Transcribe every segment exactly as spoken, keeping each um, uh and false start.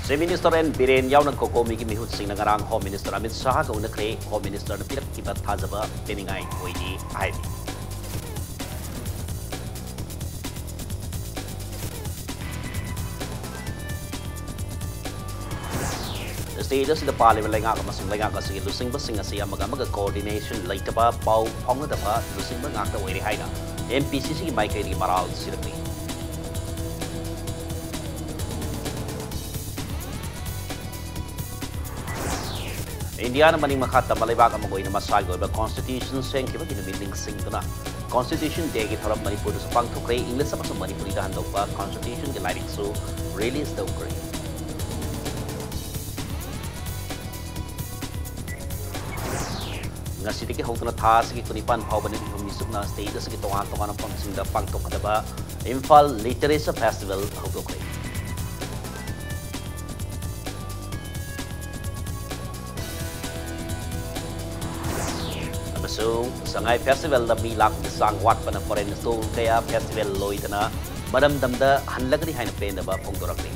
Chief Minister N Biren ꯌꯥꯎꯅ ꯀꯣꯀꯣꯃꯤꯒꯤ ꯃꯤꯍꯨꯠꯁꯤꯡꯅ ꯉꯔꯥꯡ Home Minister Amit ꯁꯥꯍꯒ ꯎꯅꯈ꯭ꯔꯦ꯫ Home Ministerꯅ ꯄꯤꯔꯛꯈꯤꯕ ꯊꯥꯖꯕ ꯄꯦꯟꯅꯤꯡꯉꯥꯏ ꯑꯣꯏꯗꯦ ꯍꯥꯏꯔꯤ꯫ State ꯑꯁꯤꯗ ꯄꯥꯜꯂꯤꯕ ꯂꯩꯉꯥꯛ ꯑꯃꯁꯨꯡ ꯂꯩꯉꯥꯛ ꯑꯁꯤꯒꯤ ꯂꯨꯆꯤꯡꯕꯁꯤꯡ ꯑꯁꯤ ꯑꯃꯒ ꯑꯃꯒ coordination ꯂꯩꯇꯕ, ꯄꯥꯎ ꯐꯥꯎꯅꯗꯕ ꯂꯨꯆꯤꯡꯕ ꯉꯥꯛꯇ ꯑꯣꯏꯔꯦ ꯍꯥꯏꯅ MPCCꯒꯤ ꯃꯥꯏꯀꯩꯗꯒꯤ ꯃꯔꯥꯜ ꯁꯤꯔꯛꯂꯤ꯫ ꯏꯟꯗꯤꯌꯥꯅ ꯃꯅꯤꯡ ꯃꯈꯥ ꯇꯝꯕ ꯂꯩꯕꯥꯛ ꯑꯃ ꯑꯣꯏꯅ ꯃꯁꯥꯒꯤ ꯑꯣꯏꯕ constitution ꯁꯦꯝꯈꯤꯕꯒꯤ ꯅꯨꯃꯤꯠ ꯅꯤꯡꯁꯤꯡꯗꯨꯅ Constitution Dayꯒꯤ ꯊꯧꯔꯝ ꯃꯅꯤꯄꯨꯔꯗꯁꯨ ꯄꯥꯡꯊꯣꯛꯈ꯭ꯔꯦ꯫ English ꯑꯃꯁꯨꯡ ꯃꯅꯤꯄꯨꯔꯤꯗ ꯍꯟꯗꯣꯛꯄ Constitutionꯒꯤ ꯂꯥꯏꯔꯤꯛꯁꯨ release ꯇꯧꯈ꯭ꯔꯦ꯫ ꯉꯁꯤꯗꯒꯤ ꯍꯧꯗꯨꯅ ꯊꯥ ꯑꯁꯤꯒꯤ ꯀꯨꯟꯅꯤꯄꯥꯟ ꯐꯥꯎꯕ ꯅꯨꯃꯤꯠ ꯍꯨꯝꯅꯤ ꯆꯨꯞꯅ state ꯑꯁꯤꯒꯤ ꯇꯣꯉꯥꯟ ꯇꯣꯉꯥꯟꯕ ꯃꯐꯝꯁꯤꯡꯗ ꯄꯥꯡꯊꯣꯛꯀꯗꯕ ꯏꯝꯐꯥꯜ Literature Festival ꯍꯧꯗꯣꯛꯈ꯭ꯔꯦ꯫ ꯑꯃꯁꯨꯡ ꯁꯉꯥꯏ Festivalꯗ ꯃꯤ ꯂꯥꯛꯄꯒꯤ ꯆꯥꯡ ꯋꯥꯠꯄꯅ foreign stall ꯀꯌꯥ festival ꯂꯣꯏꯗꯅ ꯃꯔꯝꯗꯝꯗ ꯍꯜꯂꯒꯅꯤ ꯍꯥꯏꯅ ꯄꯦꯟꯗꯕ ꯐꯣꯡꯗꯣꯔꯛꯂꯤ꯫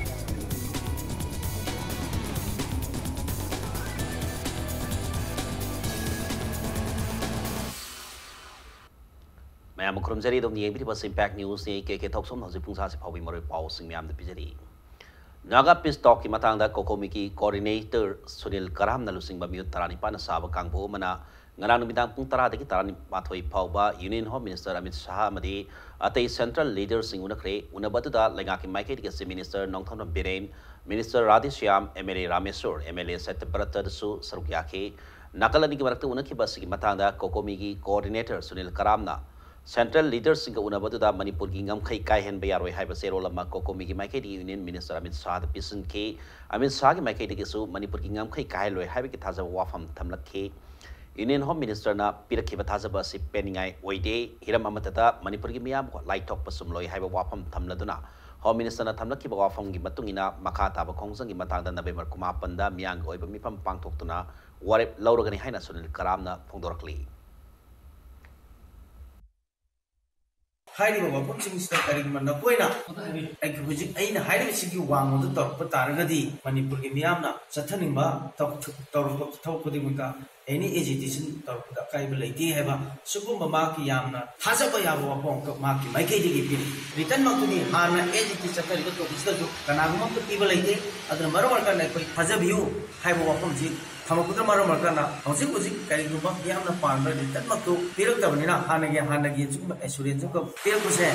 ꯃꯌꯥꯝꯕꯨ ꯈꯨꯔꯨꯝꯖꯔꯤ꯫ ꯑꯗꯣꯝꯅ ꯌꯦꯡꯕꯤꯔꯤꯕ ꯑꯁꯤ Impact Newsꯅꯤ꯫ ꯑꯩ ꯀꯦ ꯀꯦ ꯊꯣꯛꯆꯣꯝꯅ ꯍꯧꯖꯤꯛ ꯄꯨꯡ ꯁꯥꯁꯤ ꯐꯥꯎꯕꯒꯤ ꯃꯔꯨꯑꯣꯏꯕ ꯄꯥꯎꯁꯤꯡ ꯃꯌꯥꯝꯗ ꯄꯤꯖꯔꯤ꯫ Naga Peace Talkꯀꯤ ꯃꯇꯥꯡꯗ ꯀꯣꯀꯣꯃꯤꯒꯤ coordinator ꯁꯨꯅꯤꯜ ꯀꯔꯥꯝꯅ ꯂꯨꯆꯤꯡꯕ ꯃꯤꯑꯣꯏ ꯇꯔꯥꯅꯤꯄꯥꯟꯅ ꯁꯥꯕ ꯀꯥꯡꯕꯨ ꯑꯃꯅ ꯉꯔꯥꯡ ꯅꯨꯃꯤꯗꯥꯡ ꯄꯨꯡ ꯇꯔꯥꯗꯒꯤ ꯇꯔꯥꯃꯥꯊꯣꯏ ꯐꯥꯎꯕ Union Home Minister Amit Shah ꯑꯃꯗꯤ ꯑꯇꯩ central leaderꯁꯤꯡ ꯎꯅꯈ꯭ꯔꯦ꯫ ꯎꯅꯕ ꯑꯗꯨꯗ ꯂꯩꯉꯥꯛꯀꯤ ꯃꯥꯏꯀꯩꯗꯒꯤ Chief Minister Nongthombam Biren, Minister Radheshyam, MLA Rameshwor, MLA ꯁꯠꯇ꯭ꯌꯕ꯭ꯔꯇꯗꯁꯨ ꯁꯔꯨꯛ ꯌꯥꯈꯤ꯫ ꯅꯥꯀꯜ ꯑꯅꯤꯒꯤ ꯃꯔꯛꯇ ꯎꯅꯈꯤꯕ ꯑꯁꯤꯒꯤ ꯃꯇꯥꯡꯗ ꯀꯣꯀꯣꯃꯤꯒꯤ coordinator ꯁꯨꯅꯤꯜ ꯀꯔꯥꯝꯅ central leaderꯁꯤꯡꯒ ꯎꯅꯕꯗꯨꯗ ꯃꯅꯤꯄꯨꯔꯒꯤ ꯉꯝꯈꯩ ꯀꯥꯏꯍꯟꯕ ꯌꯥꯔꯣꯏ ꯍꯥꯏꯕ ꯆꯦꯔꯣꯜ ꯑꯃ ꯀꯣꯀꯣꯃꯤꯒꯤ ꯃꯥꯏꯀꯩꯗꯒꯤ Union Minister ꯑꯃꯤꯠ ꯁꯥꯍꯗ ꯄꯤꯁꯤꯟꯈꯤ꯫ ꯑꯃꯤꯠ ꯁꯥꯍꯒꯤ ꯃꯥꯏꯀꯩꯗꯒꯤꯁꯨ ꯃꯅꯤꯄꯨꯔꯒꯤ ꯉꯝꯈꯩ ꯀꯥꯏꯍꯜꯂꯣꯏ ꯍꯥꯏꯕꯒꯤ ꯊꯥꯖꯕ ꯋꯥꯐꯝ ꯊꯝꯂꯛꯈꯤ꯫ Union Home Ministerꯅ ꯄꯤꯔꯛꯈꯤꯕ ꯊꯥꯖꯕ ꯑꯁꯤ ꯄꯦꯟꯅꯤꯡꯉꯥꯏ ꯑꯣꯏꯗꯦ꯫ ꯍꯤꯔꯝ ꯑꯃꯠꯇꯗ ꯃꯅꯤꯄꯨꯔꯒꯤ ꯃꯤꯌꯥꯝꯕꯨ ꯂꯥꯏꯊꯣꯛꯄ ꯆꯨꯝꯂꯣꯏ ꯍꯥꯏꯕ ꯋꯥꯐꯝ ꯊꯝꯂꯗꯨꯅ Home Ministerꯅ ꯊꯝꯂꯛꯈꯤꯕ ꯋꯥꯐꯝꯒꯤ ꯃꯇꯨꯡ ꯏꯟꯅ ꯃꯈꯥ ꯇꯥꯕ ꯈꯣꯡꯖꯪꯒꯤ ꯃꯇꯥꯡꯗ November ꯀꯨꯟꯃꯥꯄꯟꯗ ꯃꯤꯌꯥꯝꯒꯤ ꯑꯣꯏꯕ ꯃꯤꯐꯝ ꯄꯥꯡꯊꯣꯛꯇꯨꯅ ꯋꯥꯔꯦꯞ ꯂꯧꯔꯒꯅꯤ ꯍꯥꯏꯅ ꯁꯨꯅꯤꯜ ꯀꯔꯥꯝꯅ ꯐꯣꯡꯗꯣꯔꯛꯂꯤ꯫ ꯍꯥꯏꯔꯤꯕ ꯋꯥꯐꯝꯁꯤꯡꯁꯤꯗ ꯀꯔꯤꯒꯨꯝꯕ ꯅꯈꯣꯏꯅ ꯑꯩꯒꯤ ꯍꯧꯖꯤꯛ ꯑꯩꯅ ꯍꯥꯏꯔꯤꯕꯁꯤꯒꯤ ꯋꯥꯡꯃꯗ ꯇꯧꯔꯛꯄ ꯇꯥꯔꯒꯗꯤ ꯃꯅꯤꯄꯨꯔꯒꯤ ꯃꯤꯌꯥꯝꯅ ꯆꯠꯊꯅꯤꯡꯕ ꯇꯧ-, ꯇꯧꯔꯛꯄ ꯊꯕꯛ ꯈꯨꯗꯤꯡꯃꯛꯇ any agitation ꯇꯧꯔꯛꯄꯗ ꯑꯀꯥꯏꯕ ꯂꯩꯇꯦ ꯍꯥꯏꯕ ꯁꯤꯒꯨꯝꯕ ꯃꯍꯥꯛꯀꯤ ꯌꯥꯝꯅ ꯊꯥꯖꯕ ꯌꯥꯕ ꯋꯥꯐꯝ ꯑꯃꯈꯛ ꯃꯍꯥꯛꯀꯤ ꯃꯥꯏꯀꯩꯗꯒꯤ ꯄꯤꯔꯤ꯫ Written ꯃꯛꯇꯨꯗꯤ ꯍꯥꯟꯅ ꯑꯦ ꯖꯤ ꯇꯤ ꯆꯠꯊꯔꯤꯕ topic ꯁꯤꯗꯁꯨ ꯀꯅꯥꯒꯨꯝꯕ ꯑꯝꯇ ꯄꯤꯕ ꯂꯩꯇꯦ꯫ ꯑꯗꯨꯅ ꯃꯔꯝ ꯑꯣꯏꯔꯀꯥꯟꯗ ꯑꯩꯈꯣꯏ ꯊꯥꯖꯕꯤꯌꯨ ꯍꯥꯏꯕ ꯋꯥꯐꯝꯁꯤ ꯊꯝꯃꯛꯄꯗ ꯃꯔꯝ ꯑꯣꯏꯔꯀꯥꯟꯗ ꯍꯧꯖꯤꯛ ꯍꯧꯖꯤꯛ ꯀꯔꯤꯒꯨꯝꯕ ꯃꯤꯌꯥꯝꯅ ꯄꯥꯝꯕ written ꯃꯛꯇꯨ ꯄꯤꯔꯛꯇꯕꯅꯤꯅ ꯍꯥꯟꯅꯒꯤ ꯍꯥꯟꯅꯒꯤ ꯑꯁꯤꯒꯨꯝꯕ assurance ꯑꯃꯈꯛ ꯄꯤꯔꯛꯄꯁꯦ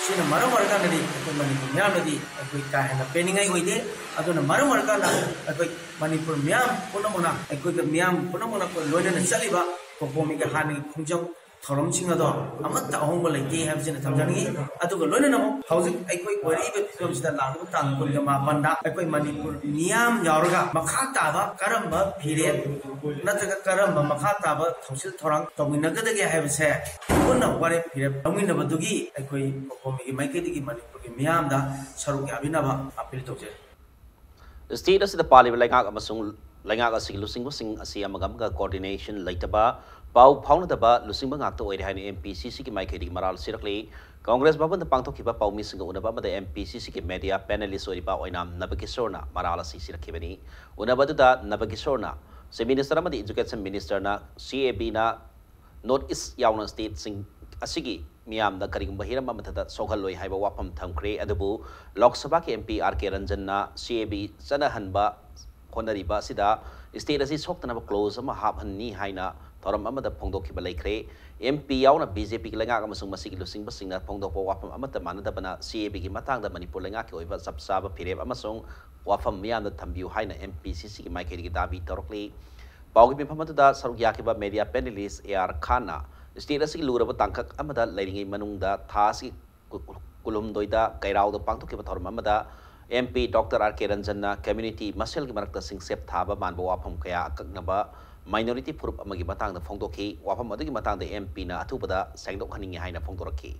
ꯁꯤꯅ ꯃꯔꯝ ꯑꯣꯏꯔꯀꯥꯟꯗꯗꯤ ꯑꯩꯈꯣꯏ ꯃꯅꯤꯄꯨꯔ ꯃꯤꯌꯥꯝꯅꯗꯤ ꯑꯩꯈꯣꯏ ꯀꯥ ꯍꯦꯟꯅ ꯄꯦꯟꯅꯤꯡꯉꯥꯏ ꯑꯣꯏꯗꯦ꯫ ꯑꯗꯨꯅ ꯃꯔꯝ ꯑꯣꯏꯔꯀꯥꯟꯗ ꯑꯩꯈꯣꯏ ꯃꯅꯤꯄꯨꯔ ꯃꯤꯌꯥꯝ ꯄꯨꯝꯅꯃꯛꯅ ꯑꯩꯈꯣꯏꯒ ꯃꯤꯌꯥꯝ ꯄꯨꯝꯅꯃꯛꯅ ꯑꯩꯈꯣꯏ ꯂꯣꯏꯅꯅ ꯆꯠꯂꯤꯕ ꯀꯣꯀꯣꯃꯤꯒꯤ ꯍꯥꯟꯅꯒꯤ ꯈꯣꯡꯖꯪ ꯊꯧꯔꯝꯁꯤꯡ ꯑꯗꯣ ꯑꯃꯠꯇ ꯑꯍꯣꯡꯕ ꯂꯩꯇꯦ ꯍꯥꯏꯕꯁꯤꯅ ꯊꯝꯖꯅꯤꯡꯉꯤ꯫ ꯑꯗꯨꯒ ꯂꯣꯏꯅꯅ ꯑꯃꯨꯛ ꯍꯧꯖꯤꯛ ꯑꯩꯈꯣꯏ ꯑꯣꯏꯔꯛꯏꯕ ꯐꯤꯕꯝꯁꯤꯗ ꯂꯥꯛꯂꯤꯕ ꯇꯥꯡ ꯀꯨꯟꯒ ꯃꯥꯄꯟꯗ ꯑꯩꯈꯣꯏ ꯃꯅꯤꯄꯨꯔ ꯃꯤꯌꯥꯝ ꯌꯥꯎꯔꯒ ꯃꯈꯥ ꯇꯥꯕ ꯀꯔꯝꯕ ꯐꯤꯔꯦꯞ ꯅꯠꯇ꯭ꯔꯒ ꯀꯔꯝꯕ ꯃꯈꯥ ꯇꯥꯕ ꯊꯧꯁꯤꯜ ꯊꯧꯔꯥꯡ ꯇꯧꯃꯤꯟꯅꯒꯗꯒꯦ ꯍꯥꯏꯕꯁꯦ ꯄꯨꯟꯅ ꯋꯥꯔꯦꯞ ꯐꯤꯔꯦꯞ ꯂꯧꯃꯤꯟꯅꯕꯗꯨꯒꯤ ꯑꯩꯈꯣꯏ ꯀꯣꯀꯣꯃꯤꯒꯤ ꯃꯥꯏꯀꯩꯗꯒꯤ ꯃꯅꯤꯄꯨꯔꯒꯤ ꯃꯤꯌꯥꯝꯗ ꯁꯔꯨꯛ ꯌꯥꯕꯤꯅꯕ ꯑꯄꯤꯜ ꯇꯧꯖꯔꯤ꯫ State ꯑꯁꯤꯗ ꯄꯥꯜꯂꯤꯕ ꯂꯩꯉꯥꯛ ꯑꯃꯁꯨꯡ ꯂꯩꯉꯥꯛ ꯑꯁꯤꯒꯤ ꯂꯨꯆꯤꯡꯕꯁꯤꯡ ꯑꯁꯤ ꯑꯃꯒ ꯑꯃꯒ coordination ꯂꯩꯇꯕ, ꯄꯥꯎ ꯐꯥꯎꯅꯗꯕ ꯂꯨꯆꯤꯡꯕ ꯉꯥꯛꯇ ꯑꯣꯏꯔꯦ ꯍꯥꯏꯅ M P C C ꯒꯤ ꯃꯥꯏꯀꯩꯗꯒꯤ ꯃꯔꯥꯜ ꯁꯤꯔꯛꯂꯤ꯫ ꯀꯪꯒ꯭ꯔꯦꯁ ꯚꯕꯟꯗ ꯄꯥꯡꯊꯣꯛꯈꯤꯕ ꯄꯥꯎꯃꯤꯁꯤꯡꯒ ꯎꯅꯕ ꯑꯃꯗ M P C C ꯒꯤ media panelist ꯑꯣꯏꯔꯤꯕ ꯑꯣꯏꯅꯥꯝ ꯅꯕꯀꯤꯁꯣꯔꯅ ꯃꯔꯥꯜ ꯑꯁꯤ ꯁꯤꯔꯛꯈꯤꯕꯅꯤ꯫ ꯎꯅꯕ ꯑꯗꯨꯗ ꯅꯕꯀꯤꯁꯣꯔꯅ Chief Minister ꯑꯃꯗꯤ Education Minister ꯅ C A B ꯅ North East ꯌꯥꯎꯅ state ꯁꯤꯡ ꯑꯁꯤꯒꯤ ꯃꯤꯌꯥꯝꯗ ꯀꯔꯤꯒꯨꯝꯕ ꯍꯤꯔꯝ ꯑꯃꯠꯇꯗ ꯁꯣꯛꯍꯜꯂꯣꯏ ꯍꯥꯏꯕ ꯋꯥꯐꯝ ꯊꯝꯈ꯭ꯔꯦ꯫ ꯑꯗꯨꯕꯨ ꯂꯣꯛ ꯁꯚꯥꯒꯤ M P R K ꯔꯟꯖꯟꯅ C A B ꯆꯠꯅꯍꯟꯕ ꯍꯣꯠꯅꯔꯤꯕ ꯑꯁꯤꯗ state ꯑꯁꯤ ꯁꯣꯛꯇꯅꯕ clause ꯑꯃ ꯍꯥꯞꯍꯟꯅꯤ ꯍꯥꯏꯅ ꯊꯧꯔꯝ ꯑꯃꯗ ꯐꯣꯡꯗꯣꯛꯈꯤꯕ ꯂꯩꯈ꯭ꯔꯦ꯫ M P ꯌꯥꯎꯅ B J P ꯒꯤ ꯂꯩꯉꯥꯛ ꯑꯃꯁꯨꯡ ꯃꯁꯤꯒꯤ ꯂꯨꯆꯤꯡꯕꯁꯤꯡꯅ ꯐꯣꯡꯗꯣꯛꯄ ꯋꯥꯐꯝ ꯑꯃꯠꯇ ꯃꯥꯟꯅꯗꯕꯅ C A B ꯒꯤ ꯃꯇꯥꯡꯗ ꯃꯅꯤꯄꯨꯔ ꯂꯩꯉꯥꯛꯀꯤ ꯑꯣꯏꯕ ꯆꯞ ꯆꯥꯕ ꯐꯤꯔꯦꯞ ꯑꯃꯁꯨꯡ ꯋꯥꯐꯝ ꯃꯤꯌꯥꯝꯗ ꯊꯝꯕꯤꯌꯨ ꯍꯥꯏꯅ M P C C ꯒꯤ ꯃꯥꯏꯀꯩꯗꯒꯤ ꯗꯥꯕꯤ ꯇꯧꯔꯛꯂꯤ꯫ ꯄꯥꯎꯒꯤ ꯃꯤꯐꯝ ꯑꯗꯨꯗ ꯁꯔꯨꯛ ꯌꯥꯈꯤꯕ media panelist A R Khan state ꯑꯁꯤꯒꯤ ꯂꯨꯔꯕ ꯇꯥꯡꯀꯛ ꯑꯃꯗ ꯂꯩꯔꯤꯉꯩ ꯃꯅꯨꯡꯗ ꯊꯥ ꯑꯁꯤꯒꯤ ꯀꯨ-, ꯀꯨꯟꯍꯨꯝꯗꯣꯏꯗ ꯀꯩꯔꯥꯎꯗ ꯄꯥꯡꯊꯣꯛꯈꯤꯕ ꯊꯧꯔꯝ ꯑꯃꯗ M P Doctor R K ꯔꯟꯖꯟꯅ community ꯃꯁꯦꯜꯒꯤ ꯃꯔꯛꯇ ꯁꯤꯡꯆꯦꯞ ꯊꯥꯕ ꯃꯥꯟꯕ ꯋꯥꯐꯝ ꯀꯌꯥ ꯑꯀꯛꯅꯕ minority ꯐꯨꯔꯨꯞ ꯑꯃꯒꯤ ꯃꯇꯥꯡꯗ ꯐꯣꯡꯗꯣꯛꯈꯤ꯫ ꯋꯥꯐꯝ ꯑꯗꯨꯒꯤ ꯃꯇꯥꯡꯗ M P ꯅ ꯑꯊꯨꯕꯗ ꯁꯦꯡꯗꯣꯛꯍꯟꯅꯤꯡꯏ ꯍꯥꯏꯅ ꯐꯣꯡꯗꯣꯔꯛꯈꯤ꯫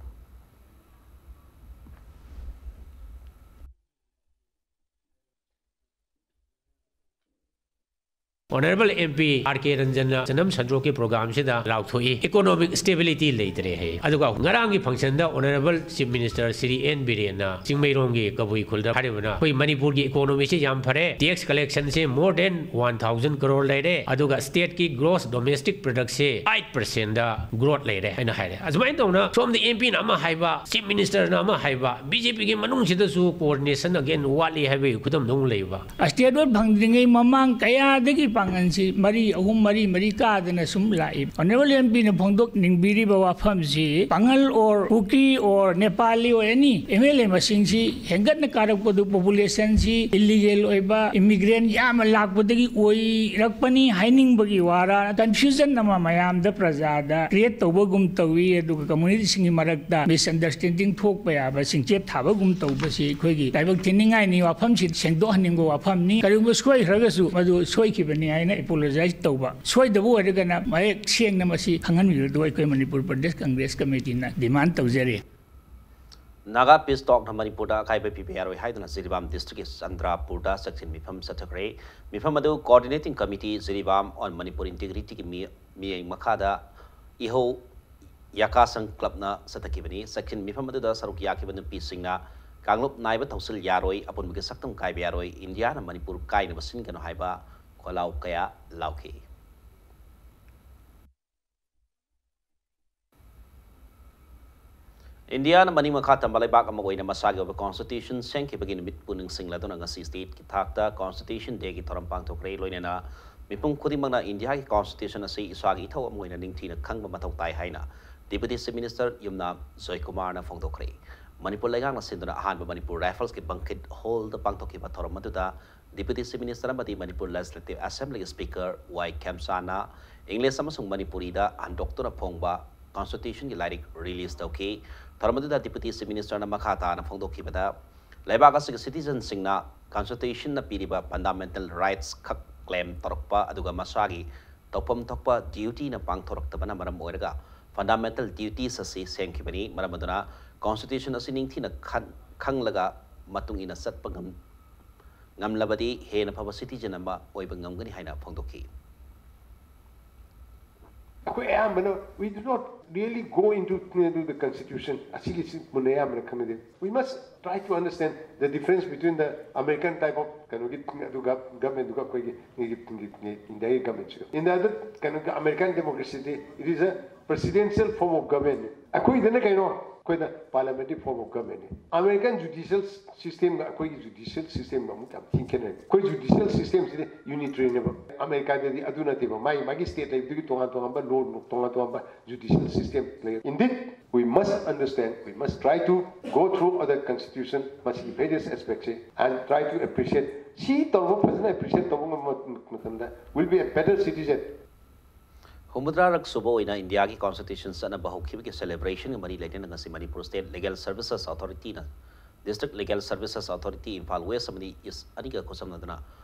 Honourable M P R K ꯔꯟꯖꯟꯅ ꯆꯅꯝ ꯁꯟꯗ꯭ꯔꯣꯛꯀꯤ ꯄ꯭ꯔꯣꯒ꯭ꯔꯥꯝꯁꯤꯗ ꯂꯥꯎꯊꯣꯛꯏ, ꯏꯀꯣꯅꯣꯃꯤꯛ ꯁ꯭ꯇꯦꯕꯤꯂꯤꯇꯤ ꯂꯩꯇ꯭ꯔꯦ ꯍꯥꯏ꯫ ꯑꯗꯨꯒ ꯉꯔꯥꯡꯒꯤ ꯐꯪꯁꯟꯗ Honourable Chief Minister Shri N ꯕꯤꯔꯦꯟꯅ ꯆꯤꯡꯃꯩꯔꯣꯡꯒꯤ ꯀꯕꯨꯏ ꯈꯨꯜꯗ ꯍꯥꯏꯔꯤꯕꯅ ꯑꯩꯈꯣꯏ ꯃꯅꯤꯄꯨꯔꯒꯤ ꯏꯀꯣꯅꯣꯃꯤꯁꯦ ꯌꯥꯝ ꯐꯔꯦ, ꯇꯦꯛꯁ ꯀꯂꯦꯛꯁꯟꯁꯦ more than one thousand crore ꯂꯩꯔꯦ, ꯑꯗꯨꯒ ꯁ꯭ꯇꯦꯠꯀꯤ ꯒ꯭ꯔꯣꯁ ꯗꯣꯃꯦꯁꯇꯤꯛ ꯄ꯭ꯔꯗꯛꯁꯦ ꯑꯩꯠ ꯄꯔꯁꯦꯟꯗ ꯒ꯭ꯔꯣꯠ ꯂꯩꯔꯦ ꯍꯥꯏꯅ ꯍꯥꯏꯔꯦ꯫ ꯑꯁꯨꯃꯥꯏꯅ ꯇꯧꯅ ꯁꯣꯝꯗ M P ꯅ ꯑꯃ ꯍꯥꯏꯕ, Chief Minister ꯅ ꯑꯃ ꯍꯥꯏꯕ, B J P ꯒꯤ ꯃꯅꯨꯡꯁꯤꯗꯁꯨ coordination again ꯋꯥꯠꯂꯤ ꯍꯥꯏꯕꯒꯤ ꯈꯨꯗꯝꯗ ꯑꯃꯨꯛ ꯂꯩꯕ꯫ Statehood ꯐꯪꯗ꯭ꯔꯤꯉꯩ ꯃꯃꯥꯡ ꯀꯌꯥꯗꯒꯤ ꯄꯥꯡꯒꯜꯁꯤ ꯃꯔꯤ, ꯑꯍꯨꯝ, ꯃꯔꯤ, ꯃꯔꯤ ꯀꯥꯗꯅ ꯁꯨꯝ ꯂꯥꯛꯏ꯫ Honourable M P ꯅ ꯐꯣꯡꯗꯣꯛꯅꯤꯡꯕꯤꯔꯤꯕ ꯋꯥꯐꯝꯁꯤ ꯄꯥꯡꯒꯜ or Kuki or Nepali or any M L A ꯃꯁꯤꯡꯁꯤ ꯍꯦꯟꯒꯠꯅ ꯀꯥꯔꯛꯄꯗꯨ population ꯁꯤ illegal ꯑꯣꯏꯕ immigrant ꯌꯥꯝꯅ ꯂꯥꯛꯄꯗꯒꯤ ꯑꯣꯏꯔꯛꯄꯅꯤ ꯍꯥꯏꯅꯤꯡꯕꯒꯤ ꯋꯥꯔ, confusion ꯑꯃ ꯃꯌꯥꯝꯗ ꯄ꯭ꯔꯖꯥꯗ create ꯇꯧꯕꯒꯨꯝ ꯇꯧꯏ, ꯑꯗꯨꯒ community ꯁꯤꯡꯒꯤ ꯃꯔꯛꯇ misunderstanding ꯊꯣꯛꯄ ꯌꯥꯕ ꯆꯤꯡꯆꯦꯞ ꯊꯥꯕꯒꯨꯝ ꯇꯧꯕꯁꯤ ꯑꯩꯈꯣꯏꯒꯤ ꯂꯥꯏꯕꯛ ꯊꯤꯅꯤꯡꯉꯥꯏꯅꯤ꯫ ꯋꯥꯐꯝꯁꯤ ꯁꯦꯡꯗꯣꯛꯍꯟꯅꯤꯡꯕ ꯋꯥꯐꯝꯅꯤ꯫ ꯀꯔꯤꯒꯨꯝꯕ ꯁꯣꯏꯈ꯭ꯔꯒꯁꯨ ꯃꯗꯨ ꯁꯣꯏꯈꯤꯕꯅꯤ ꯍꯥꯏꯅ apologize ꯇꯧꯕ, ꯁꯣꯏꯗꯕ ꯑꯣꯏꯔꯒꯅ ꯃꯌꯦꯛ ꯁꯦꯡꯅ ꯃꯁꯤ ꯈꯪꯍꯟꯕꯤꯕꯗꯨ ꯑꯩꯈꯣꯏ ꯃꯅꯤꯄꯨꯔ ꯄ꯭ꯔꯗꯦꯁ ꯀꯪꯒ꯭ꯔꯦꯁ ꯀꯃꯤꯇꯤꯅ demand ꯇꯧꯖꯔꯤ꯫ ꯅꯥꯒꯥ ꯄꯤꯁ ꯇꯣꯛꯅ ꯃꯅꯤꯄꯨꯔꯗ ꯑꯀꯥꯏꯕ ꯄꯤꯕ ꯌꯥꯔꯣꯏ ꯍꯥꯏꯗꯨꯅ ꯖꯤꯔꯤꯕꯥꯝ district ꯀꯤ ꯆꯟꯗ꯭ꯔꯥꯄꯨꯔꯗ ꯆꯥꯛꯆꯤꯟ ꯃꯤꯐꯝ ꯆꯠꯊꯈ꯭ꯔꯦ꯫ ꯃꯤꯐꯝ ꯑꯗꯨ Coordinating Committee Jiribam on Manipur Integrity ꯒꯤ ꯃꯤ-, ꯃꯤꯠꯌꯦꯡ ꯃꯈꯥꯗ ꯏꯍꯧ ꯌꯥꯀꯥꯁꯪ club ꯅ ꯆꯠꯊꯈꯤꯕꯅꯤ꯫ ꯆꯥꯛꯆꯤꯟ ꯃꯤꯐꯝ ꯑꯗꯨꯗ ꯁꯔꯨꯛ ꯌꯥꯈꯤꯕ ꯅꯨꯄꯤꯁꯤꯡꯅ ꯀꯥꯡꯂꯨꯞ ꯅꯥꯏꯕ ꯊꯧꯁꯤꯜ ꯌꯥꯔꯣꯏ, ꯑꯄꯨꯟꯕꯒꯤ ꯁꯛꯇꯝ ꯀꯥꯏꯕ ꯌꯥꯔꯣꯏ, ꯏꯟꯗꯤꯌꯥꯅ ꯃꯅꯤꯄꯨꯔ ꯀꯥꯏꯅꯕ ꯁꯤꯟꯒꯅꯨ ꯍꯥꯏꯕ ꯈꯣꯜꯂꯥꯎ ꯀꯌꯥ ꯂꯥꯎꯈꯤ꯫ ꯏꯟꯗꯤꯌꯥꯅ ꯃꯅꯤꯡ ꯃꯈꯥ ꯊꯝꯕ ꯂꯩꯕꯥꯛ ꯑꯃ ꯑꯣꯏꯅ ꯃꯁꯥꯒꯤ ꯑꯣꯏꯕ constitution ꯁꯦꯝꯈꯤꯕꯒꯤ ꯅꯨꯃꯤꯠꯄꯨ ꯅꯤꯡꯁꯤꯡꯂꯗꯨꯅ ꯉꯁꯤ state ꯀꯤ ꯊꯥꯛꯇ Constitution Day ꯒꯤ ꯊꯧꯔꯝ ꯄꯥꯡꯊꯣꯛꯈ꯭ꯔꯦ꯫ ꯂꯣꯏꯅꯅ ꯃꯤꯄꯨꯝ ꯈꯨꯗꯤꯡꯃꯛꯅ ꯏꯟꯗꯤꯌꯥꯒꯤ constitution ꯑꯁꯤ ꯏꯁꯥꯒꯤ ꯏꯊꯧ ꯑꯃ ꯑꯣꯏꯅ ꯅꯤꯡꯊꯤꯅ ꯈꯪꯕ ꯃꯊꯧ ꯇꯥꯏ ꯍꯥꯏꯅ Deputy Chief Minister ꯌꯨꯝꯅꯥꯝ ꯖꯣꯏꯀꯨꯃꯥꯔꯅ ꯐꯣꯡꯗꯣꯛꯈ꯭ꯔꯦ꯫ ꯃꯅꯤꯄꯨꯔ ꯂꯩꯉꯥꯛꯅ ꯁꯤꯟꯗꯨꯅ ꯑꯍꯥꯟꯕ ꯃꯅꯤꯄꯨꯔ Rifles ꯀꯤ banquet hall ꯗ ꯄꯥꯡꯊꯣꯛꯈꯤꯕ ꯊꯧꯔꯝ ꯑꯗꯨꯗ Deputy Chief Minister ꯑꯃꯗꯤ ꯃꯅꯤꯄꯨꯔ Legislative Assembly ꯒꯤ Speaker ꯋꯥꯏ ꯈꯦꯝꯆꯥꯟꯅ English ꯑꯃꯁꯨꯡ ꯃꯅꯤꯄꯨꯔꯤꯗ ꯍꯟꯗꯣꯛꯇꯨꯅ ꯐꯣꯡꯕ Constitution ꯒꯤ ꯂꯥꯏꯔꯤꯛ release ꯇꯧꯈꯤ꯫ ꯊꯧꯔꯝ ꯑꯗꯨꯗ Deputy Chief Minister ꯅ ꯃꯈꯥ ꯇꯥꯅ ꯐꯣꯡꯗꯣꯛꯈꯤꯕꯗ, ꯂꯩꯕꯥꯛ ꯑꯁꯤꯒꯤ citizen ꯁꯤꯡꯅ Constitution ꯅ ꯄꯤꯔꯤꯕ fundamental rights ꯈꯛ claim ꯇꯧꯔꯛꯄ, ꯑꯗꯨꯒ ꯃꯁꯥꯒꯤ ꯇꯧꯐꯝ ꯊꯣꯛꯄ duty ꯅ ꯄꯥꯡꯊꯣꯔꯛꯇꯕꯅ ꯃꯔꯝ ꯑꯣꯏꯔꯒ fundamental duties ꯑꯁꯤ ꯁꯦꯝꯈꯤꯕꯅꯤ꯫ ꯃꯔꯝ ꯑꯗꯨꯅ Constitution ꯑꯁꯤ ꯅꯤꯡꯊꯤꯅ ꯈꯟ-, ꯈꯪꯂꯒ ꯃꯇꯨꯡ ꯏꯟꯅ ꯆꯠꯄ ꯉꯝ-, ꯉꯝꯂꯕꯗꯤ ꯍꯦꯟꯅ ꯐꯕ citizen ꯑꯃ ꯑꯣꯏꯕ ꯉꯝꯒꯅꯤ ꯍꯥꯏꯅ ꯐꯣꯡꯗꯣꯛꯈꯤ꯫ ꯑꯩꯈꯣꯏ ꯑꯌꯥꯝꯕꯅ we do not really go into, into the constitution ꯑꯁꯤꯒꯤꯁꯤ ꯃꯨꯟꯅ ꯑꯌꯥꯝꯕꯅ ꯈꯪꯅꯗꯦ. We must try to understand the difference between the American type of ꯀꯩꯅꯣꯒꯤ ꯑꯗꯨꯒ government ꯑꯗꯨꯒ ꯑꯩꯈꯣꯏꯒꯤ ꯏꯟꯗꯤꯌꯥꯒꯤ government ꯁꯤꯒ. ꯏꯟꯗꯤꯌꯥꯗ ꯀꯩꯅꯣꯒꯤ American democracy D it is a presidential form of government. ꯑꯩꯈꯣꯏꯗꯅ ꯀꯩꯅꯣ, ꯑꯩꯈꯣꯏꯅ parliamentary form of government ꯅꯤ. American judicial system ꯒ ꯑꯩꯈꯣꯏꯒꯤ judicial system ꯒ ꯑꯃꯨꯛ ꯌꯥꯝ ꯊꯤꯅ ꯈꯦꯠꯅꯔꯦ. ꯑꯩꯈꯣꯏ judicial system ꯁꯤꯗꯤ unitary ꯅꯦꯕ. America ꯗꯗꯤ ꯑꯗꯨ ꯅꯠꯇꯦꯕ. ꯃꯥꯒꯤ ꯃꯥꯒꯤ state ꯂꯩꯕꯗꯨꯒꯤ ꯇꯣꯉꯥꯟ ꯇꯣꯉꯥꯟꯕ law, ꯇꯣꯉꯥꯟ ꯇꯣꯉꯥꯟꯕ judicial system ꯂꯩ. Indeed, we must understand, we must try to go through other constitution, ꯃꯁꯤꯒꯤ various aspect say, and try to appreciate. ꯁꯤ ꯇꯧꯔꯒ ꯐꯖꯅ appreciate ꯇꯧꯕ ꯉꯝꯕ ꯃꯇꯝꯗ will be a better citizen. ꯍꯨꯝꯐꯨꯇꯔꯥꯔꯛ ꯁꯨꯕ ꯑꯣꯏꯅ ꯏꯟꯗꯤꯌꯥꯒꯤ constitution ꯆꯠꯅꯕ ꯍꯧꯈꯤꯕꯒꯤ celebration ꯒ ꯃꯔꯤ ꯂꯩꯅꯅ ꯉꯁꯤ Manipur State Legal Services Authority ꯅ District Legal Services Authority Imphal West ꯑꯃꯗꯤ East ꯑꯅꯤꯒ ꯈꯨꯠꯁꯝꯅꯗꯨꯅ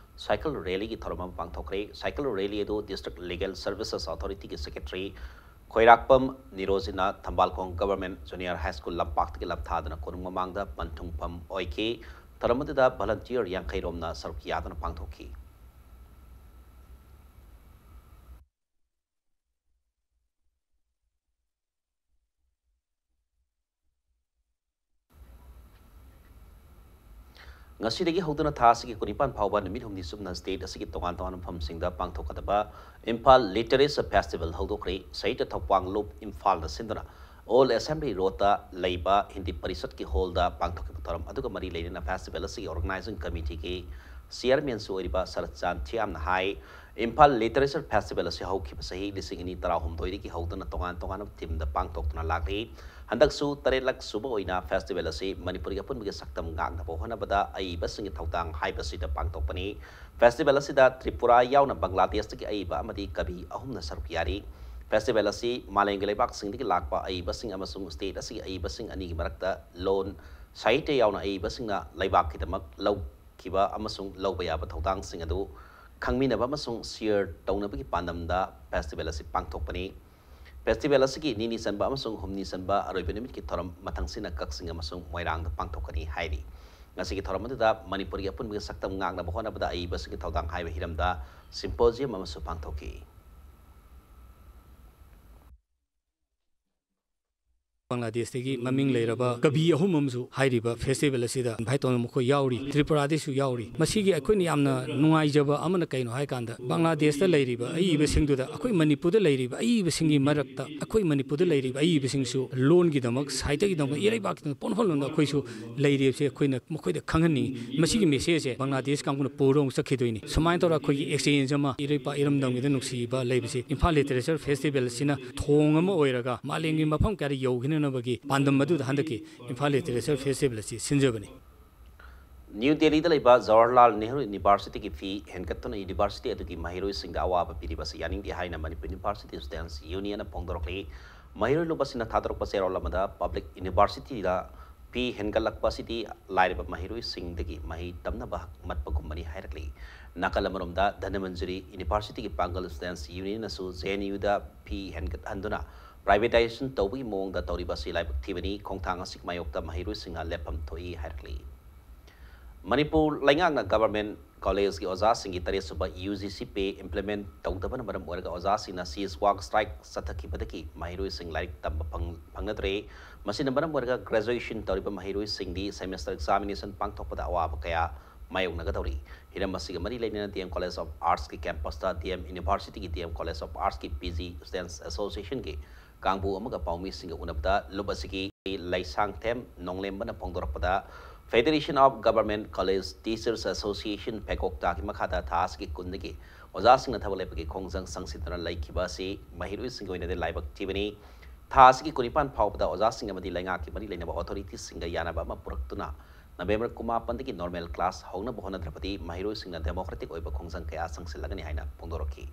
cycle rally ꯒꯤ ꯊꯧꯔꯝ ꯑꯃ ꯄꯥꯡꯊꯣꯛꯈ꯭ꯔꯦ꯫ Cycle rally ꯑꯗꯨ District Legal Services Authority ꯒꯤ Secretary ꯈꯣꯏꯔꯥꯛꯄꯝ ꯅꯤꯔꯣꯖꯤꯅ ꯊꯝꯕꯥꯜꯈꯣꯡ Government Junior High School ꯂꯝꯄꯥꯛꯇꯒꯤ ꯂꯞꯊꯥꯗꯨꯅ ꯀꯣꯅꯨꯡ ꯃꯃꯥꯡꯗ ꯄꯟꯊꯨꯡꯐꯝ ꯑꯣꯏꯈꯤ꯫ ꯊꯧꯔꯝ ꯑꯗꯨꯗ volunteer ꯌꯥꯡꯈꯩ ꯔꯣꯝꯅ ꯁꯔꯨꯛ ꯌꯥꯗꯨꯅ ꯄꯥꯡꯊꯣꯛꯈꯤ꯫ ꯉꯁꯤꯗꯒꯤ ꯍꯧꯗꯨꯅ ꯊꯥ ꯑꯁꯤꯒꯤ ꯀꯨꯟꯅꯤꯄꯥꯟ ꯐꯥꯎꯕ ꯅꯨꯃꯤꯠ ꯍꯨꯝꯅꯤ ꯆꯨꯞꯅ state ꯑꯁꯤꯒꯤ ꯇꯣꯉꯥꯟ ꯇꯣꯉꯥꯟꯕ ꯃꯐꯝꯁꯤꯡꯗ ꯄꯥꯡꯊꯣꯛꯀꯗꯕ ꯏꯝꯐꯥꯜ Literature Festival ꯍꯧꯗꯣꯛꯈ꯭ꯔꯦ꯫ ꯁꯍꯤꯗ ꯊꯧꯄ꯭ꯋꯥꯡꯂꯨꯞ ꯏꯝꯐꯥꯜꯅ ꯁꯤꯟꯗꯨꯅ Old Assembly Road ꯇ ꯂꯩꯕ ꯍꯤꯟꯗꯤ ꯄꯔꯤꯁꯠꯀꯤ hall ꯗ ꯄꯥꯡꯊꯣꯛꯈꯤꯕ ꯊꯧꯔꯝ ꯑꯗꯨꯒ ꯃꯔꯤ ꯂꯩꯅꯅ festival ꯑꯁꯤꯒꯤ organizing committee ꯒꯤ chairman ꯁꯨ ꯑꯣꯏꯔꯤꯕ ꯁꯔꯠ ꯆꯥꯟ ꯊꯤꯌꯥꯝꯅ ꯍꯥꯏ, ꯏꯝꯐꯥꯜ Literature Festival ꯑꯁꯤ ꯍꯧꯈꯤꯕ ꯆꯍꯤ ꯂꯤꯁꯤꯡ ꯑꯅꯤ ꯇꯔꯥꯍꯨꯝꯗꯣꯏꯗꯒꯤ ꯍꯧꯗꯨꯅ ꯇꯣꯉꯥꯟ ꯇꯣꯉꯥꯟꯕ theme ꯗ ꯄꯥꯡꯊꯣꯛꯇꯨꯅ ꯂꯥꯛꯂꯤ꯫ ꯍꯟꯗꯛꯁꯨ ꯇꯔꯦꯠꯂꯛ ꯁꯨꯕ ꯑꯣꯏꯅ festival ꯑꯁꯤ ꯃꯅꯤꯄꯨꯔꯒꯤ ꯑꯄꯨꯟꯕꯒꯤ ꯁꯛꯇꯝ ꯉꯥꯛꯅꯕ ꯍꯣꯠꯅꯕꯗ ꯑꯏꯕꯁꯤꯡꯒꯤ ꯊꯧꯗꯥꯡ ꯍꯥꯏꯕꯁꯤꯗ ꯄꯥꯡꯊꯣꯛꯄꯅꯤ꯫ Festival ꯑꯁꯤꯗ ꯇ꯭ꯔꯤꯄꯨꯔꯥ ꯌꯥꯎꯅ ꯕꯪꯒ꯭ꯂꯥꯗꯦꯁꯇꯒꯤ ꯑꯏꯕ ꯑꯃꯗꯤ ꯀꯕꯤ ꯑꯍꯨꯝꯅ ꯁꯔꯨꯛ ꯌꯥꯔꯤ꯫ Festival ꯑꯁꯤ ꯃꯥꯂꯦꯝꯒꯤ ꯂꯩꯕꯥꯛꯁꯤꯡꯗꯒꯤ ꯂꯥꯛꯄ ꯑꯏꯕꯁꯤꯡ ꯑꯃꯁꯨꯡ state ꯑꯁꯤꯒꯤ ꯑꯏꯕꯁꯤꯡ ꯑꯅꯤꯒꯤ ꯃꯔꯛꯇ ꯂꯣꯟ, ꯁꯥꯍꯤꯇ꯭ꯌ ꯌꯥꯎꯅ ꯑꯏꯕꯁꯤꯡꯅ ꯂꯩꯕꯥꯛꯀꯤꯗꯃꯛ ꯂꯧꯈꯤꯕ ꯑꯃꯁꯨꯡ ꯂꯧꯕ ꯌꯥꯕ ꯊꯧꯗꯥꯡꯁꯤꯡ ꯑꯗꯨ ꯈꯪꯃꯤꯟꯅꯕ ꯑꯃꯁꯨꯡ share ꯇꯧꯅꯕꯒꯤ ꯄꯥꯟꯗꯝꯗ festival ꯑꯁꯤ ꯄꯥꯡꯊꯣꯛꯄꯅꯤ꯫ Festival ꯑꯁꯤꯒꯤ ꯅꯤꯅꯤ ꯆꯟꯕ ꯑꯃꯁꯨꯡ ꯍꯨꯝꯅꯤ ꯆꯟꯕ ꯑꯔꯣꯏꯕ ꯅꯨꯃꯤꯠꯀꯤ ꯊꯧꯔꯝ ꯃꯊꯪꯁꯤꯅ ꯀꯛꯆꯤꯡ ꯑꯃꯁꯨꯡ ꯃꯣꯏꯔꯥꯡꯗ ꯄꯥꯡꯊꯣꯛꯀꯅꯤ ꯍꯥꯏꯔꯤ꯫ ꯉꯁꯤꯒꯤ ꯊꯧꯔꯝ ꯑꯗꯨꯗ ꯃꯅꯤꯄꯨꯔꯒꯤ ꯑꯄꯨꯟꯕꯒꯤ ꯁꯛꯇꯝ ꯉꯥꯛꯅꯕ ꯍꯣꯠꯅꯕꯗ ꯑꯏꯕꯁꯤꯡꯒꯤ ꯊꯧꯗꯥꯡ ꯍꯥꯏꯕ ꯍꯤꯔꯝꯗ symposium ꯑꯃꯁꯨ ꯄꯥꯡꯊꯣꯛꯈꯤ꯫ ꯕꯪꯒ꯭ꯂꯥꯗꯦꯁꯇꯒꯤ ꯃꯃꯤꯡ ꯂꯩꯔꯕ ꯀꯕꯤ ꯑꯍꯨꯝ ꯑꯃꯁꯨ ꯍꯥꯏꯔꯤꯕ festival ꯑꯁꯤꯗ invite ꯇꯧꯅ ꯃꯈꯣꯏ ꯌꯥꯎꯔꯤ, ꯇ꯭ꯔꯤꯄꯨꯔꯥꯗꯒꯤꯁꯨ ꯌꯥꯎꯔꯤ꯫ ꯃꯁꯤꯒꯤ ꯑꯩꯈꯣꯏꯅ ꯌꯥꯝꯅ ꯅꯨꯡꯉꯥꯏꯖꯕ ꯑꯃꯅ ꯀꯩꯅꯣ ꯍꯥꯏꯀꯥꯟꯗ, ꯕꯪꯒ꯭ꯂꯥꯗꯦꯁꯇ ꯂꯩꯔꯤꯕ ꯑꯏꯕꯁꯤꯡꯗꯨꯗ ꯑꯩꯈꯣꯏ ꯃꯅꯤꯄꯨꯔꯗ ꯂꯩꯔꯤꯕ ꯑꯏꯕꯁꯤꯡꯒꯤ ꯃꯔꯛꯇ ꯑꯩꯈꯣꯏ ꯃꯅꯤꯄꯨꯔꯗ ꯂꯩꯔꯤꯕ ꯑꯏꯕꯁꯤꯡꯁꯨ ꯂꯣꯟꯒꯤꯗꯃꯛ, ꯁꯥꯍꯤꯇ꯭ꯌꯒꯤꯗꯃꯛ, ꯏꯔꯩꯕꯥꯛꯀꯤꯗꯃꯛ ꯄꯣꯟꯐꯝ ꯂꯣꯝꯗ ꯑꯩꯈꯣꯏꯁꯨ ꯂꯩꯔꯤꯕꯁꯦ ꯑꯩꯈꯣꯏꯅ ꯃꯈꯣꯏꯗ ꯈꯪꯍꯟꯅꯤꯡꯉꯤ꯫ ꯃꯁꯤꯒꯤ message ꯁꯦ ꯕꯪꯒ꯭ꯂꯥꯗꯦꯁ ꯀꯥꯡꯕꯨꯅ ꯄꯨꯔꯒ ꯑꯃꯨꯛ ꯆꯠꯈꯤꯗꯣꯏꯅꯤ꯫ ꯁꯨꯃꯥꯏꯅ ꯇꯧꯔꯒ ꯑꯩꯈꯣꯏꯒꯤ exchange ꯑꯃ, ꯏꯔꯩꯄꯥꯛ ꯏꯔꯝꯗꯝꯒꯤꯗ ꯅꯨꯡꯁꯤꯕ ꯂꯩꯕꯁꯦ ꯏꯝꯐꯥꯜ Literature Festival ꯑꯁꯤꯅ ꯊꯣꯡ ꯑꯃ ꯑꯣꯏꯔꯒ ꯃꯥꯂꯦꯝꯒꯤ ꯃꯐꯝ ꯀꯌꯥꯗ ꯌꯧꯈꯤꯅꯅꯕꯒꯤ ꯄꯥꯟꯗꯝ ꯑꯗꯨꯗ ꯍꯟꯗꯛꯀꯤ ꯏꯝꯐꯥꯜ Literature Festival ꯑꯁꯤ ꯁꯤꯟꯖꯕꯅꯤ꯫ ꯅ꯭ꯌꯨ ꯗꯦꯜꯂꯤꯗ ꯂꯩꯕ ꯖꯋꯥꯍꯔꯂꯥꯜ ꯅꯦꯍꯔꯨ ꯌꯨꯅꯤꯚꯔꯁꯤꯇꯤꯒꯤ ꯐꯤ ꯍꯦꯟꯒꯠꯇꯨꯅ ꯌꯨꯅꯤꯚꯔꯁꯤꯇꯤ ꯑꯗꯨꯒꯤ ꯃꯍꯩꯔꯣꯏꯁꯤꯡꯗ ꯑꯋꯥꯕ ꯄꯤꯔꯤꯕ ꯑꯁꯤ ꯌꯥꯅꯤꯡꯗꯦ ꯍꯥꯏꯅ ꯃꯅꯤꯄꯨꯔ ꯌꯨꯅꯤꯚꯔꯁꯤꯇꯤ ꯁ꯭ꯇꯨꯗꯦꯟꯠꯁ ꯌꯨꯅꯤꯌꯟꯅ ꯐꯣꯡꯗꯣꯔꯛꯂꯤ꯫ ꯃꯍꯩꯔꯣꯏ ꯂꯨꯞ ꯑꯁꯤꯅ ꯊꯥꯗꯣꯔꯛꯄ ꯆꯦꯔꯣꯜ ꯑꯃꯗ ꯄꯕ꯭ꯂꯤꯛ ꯌꯨꯅꯤꯚꯔꯁꯤꯇꯤꯗ ꯐꯤ ꯍꯦꯟꯒꯠꯂꯛꯄ ꯑꯁꯤꯗꯤ ꯂꯥꯏꯔꯕ ꯃꯍꯩꯔꯣꯏꯁꯤꯡꯗꯒꯤ ꯃꯍꯩ ꯇꯝꯅꯕ ꯍꯛ ꯃꯠꯄꯒꯨꯝꯕꯅꯤ ꯍꯥꯏꯔꯛꯂꯤ꯫ ꯅꯥꯀꯜ ꯑꯃꯔꯣꯝꯗ ꯙꯅꯃꯟꯖꯨꯔꯤ ꯌꯨꯅꯤꯚꯔꯁꯤꯇꯤꯒꯤ ꯄꯥꯡꯒꯜ ꯁ꯭ꯇꯨꯗꯦꯟꯠꯁ ꯌꯨꯅꯤꯌꯟꯅꯁꯨ ꯖꯦ ꯑꯦꯟ ꯌꯨꯗ ꯐꯤ ꯍꯦꯟꯒꯠꯍꯟꯗꯨꯅ privatization ꯇꯧꯕꯒꯤ ꯃꯑꯣꯡꯗ ꯇꯧꯔꯤꯕ ꯑꯁꯤ ꯂꯥꯏꯕꯛ ꯊꯤꯕꯅꯤ, ꯈꯣꯡꯊꯥꯡ ꯑꯁꯤꯒꯤ ꯃꯥꯌꯣꯛꯇ ꯃꯍꯩꯔꯣꯏꯁꯤꯡꯅ ꯂꯦꯞꯐꯝ ꯊꯣꯛꯏ ꯍꯥꯏꯔꯛꯂꯤ꯫ ꯃꯅꯤꯄꯨꯔ ꯂꯩꯉꯥꯛꯅ government college ꯀꯤ ꯑꯣꯖꯥꯁꯤꯡꯒꯤ ꯇꯔꯦꯠ ꯁꯨꯕ U G C pay implement ꯇꯧꯗꯕꯅ ꯃꯔꯝ ꯑꯣꯏꯔꯒ ꯑꯣꯖꯥꯁꯤꯡꯅ cease work strike ꯆꯠꯊꯈꯤꯕꯗꯒꯤ ꯃꯍꯩꯔꯣꯏꯁꯤꯡ ꯂꯥꯏꯔꯤꯛ ꯇꯝꯕ ꯐꯪ-, ꯐꯪꯅꯗ꯭ꯔꯦ꯫ ꯃꯁꯤꯅ ꯃꯔꯝ ꯑꯣꯏꯔꯒ graduation ꯇꯧꯔꯤꯕ ꯃꯍꯩꯔꯣꯏꯁꯤꯡꯗꯤ semester examination ꯄꯥꯡꯊꯣꯛꯄꯗ ꯑꯋꯥꯕ ꯀꯌꯥ ꯃꯥꯌꯣꯛꯅꯒꯗꯧꯔꯤ꯫ ꯍꯤꯔꯝ ꯑꯁꯤꯒ ꯃꯔꯤ ꯂꯩꯅꯅ D M College of Arts ꯀꯤ campus ꯇ D M University ꯒꯤ D M College of Arts ꯀꯤ P G Students Association ꯒꯤ ꯀꯥꯡꯕꯨ ꯑꯃꯒ ꯄꯥꯎꯃꯤꯁꯤꯡꯒ ꯎꯅꯕꯗ ꯂꯨꯞ ꯑꯁꯤꯒꯤ Leishangthem ꯅꯣꯡꯂꯦꯝꯕꯅ ꯐꯣꯡꯗꯣꯔꯛꯄꯗ, Federation of Government College Teachers Association, ꯐꯦꯀꯣꯛꯇꯥꯒꯤ ꯃꯈꯥꯗ ꯊꯥ ꯑꯁꯤꯒꯤ ꯀꯨꯟꯗꯒꯤ ꯑꯣꯖꯥꯁꯤꯡꯅ ꯊꯕꯛ ꯂꯦꯞꯄꯒꯤ ꯈꯣꯡꯖꯪ ꯆꯪꯁꯤꯟꯗꯨꯅ ꯂꯩꯈꯤꯕ ꯑꯁꯤ ꯃꯍꯩꯔꯣꯏꯁꯤꯡꯒꯤ ꯑꯣꯏꯅꯗꯤ ꯂꯥꯏꯕꯛ ꯊꯤꯕꯅꯤ꯫ ꯊꯥ ꯑꯁꯤꯒꯤ ꯀꯨꯟꯅꯤꯄꯥꯟ ꯐꯥꯎꯕꯗ ꯑꯣꯖꯥꯁꯤꯡ ꯑꯃꯗꯤ ꯂꯩꯉꯥꯛꯀꯤ ꯃꯔꯤ ꯂꯩꯅꯕ authorities ꯁꯤꯡꯒ ꯌꯥꯅꯕ ꯑꯃ ꯄꯨꯔꯛꯇꯨꯅ November ꯀꯨꯟꯃꯥꯄꯟꯗꯒꯤ normal class ꯍꯧꯅꯕ ꯍꯣꯠꯅꯗ꯭ꯔꯕꯗꯤ ꯃꯍꯩꯔꯣꯏꯁꯤꯡꯅ democratic ꯑꯣꯏꯕ ꯈꯣꯡꯖꯪ ꯀꯌꯥ ꯆꯪꯁꯤꯜꯂꯒꯅꯤ ꯍꯥꯏꯅ ꯐꯣꯡꯗꯣꯔꯛꯈꯤ꯫